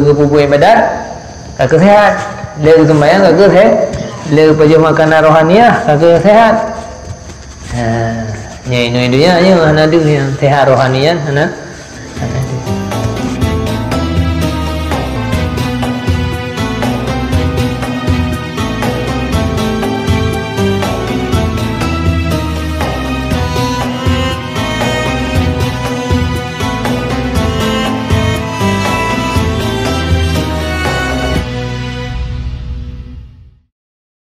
geupeubuet ibadat, ka keusehat. Le geuseumayang, ka keusehat. Le pajoh makanan rohaniyah, ka keusehat. Ha, nyoe, nyoe dunia nyoe hana deuh nyan, sehat rohani nyan hana,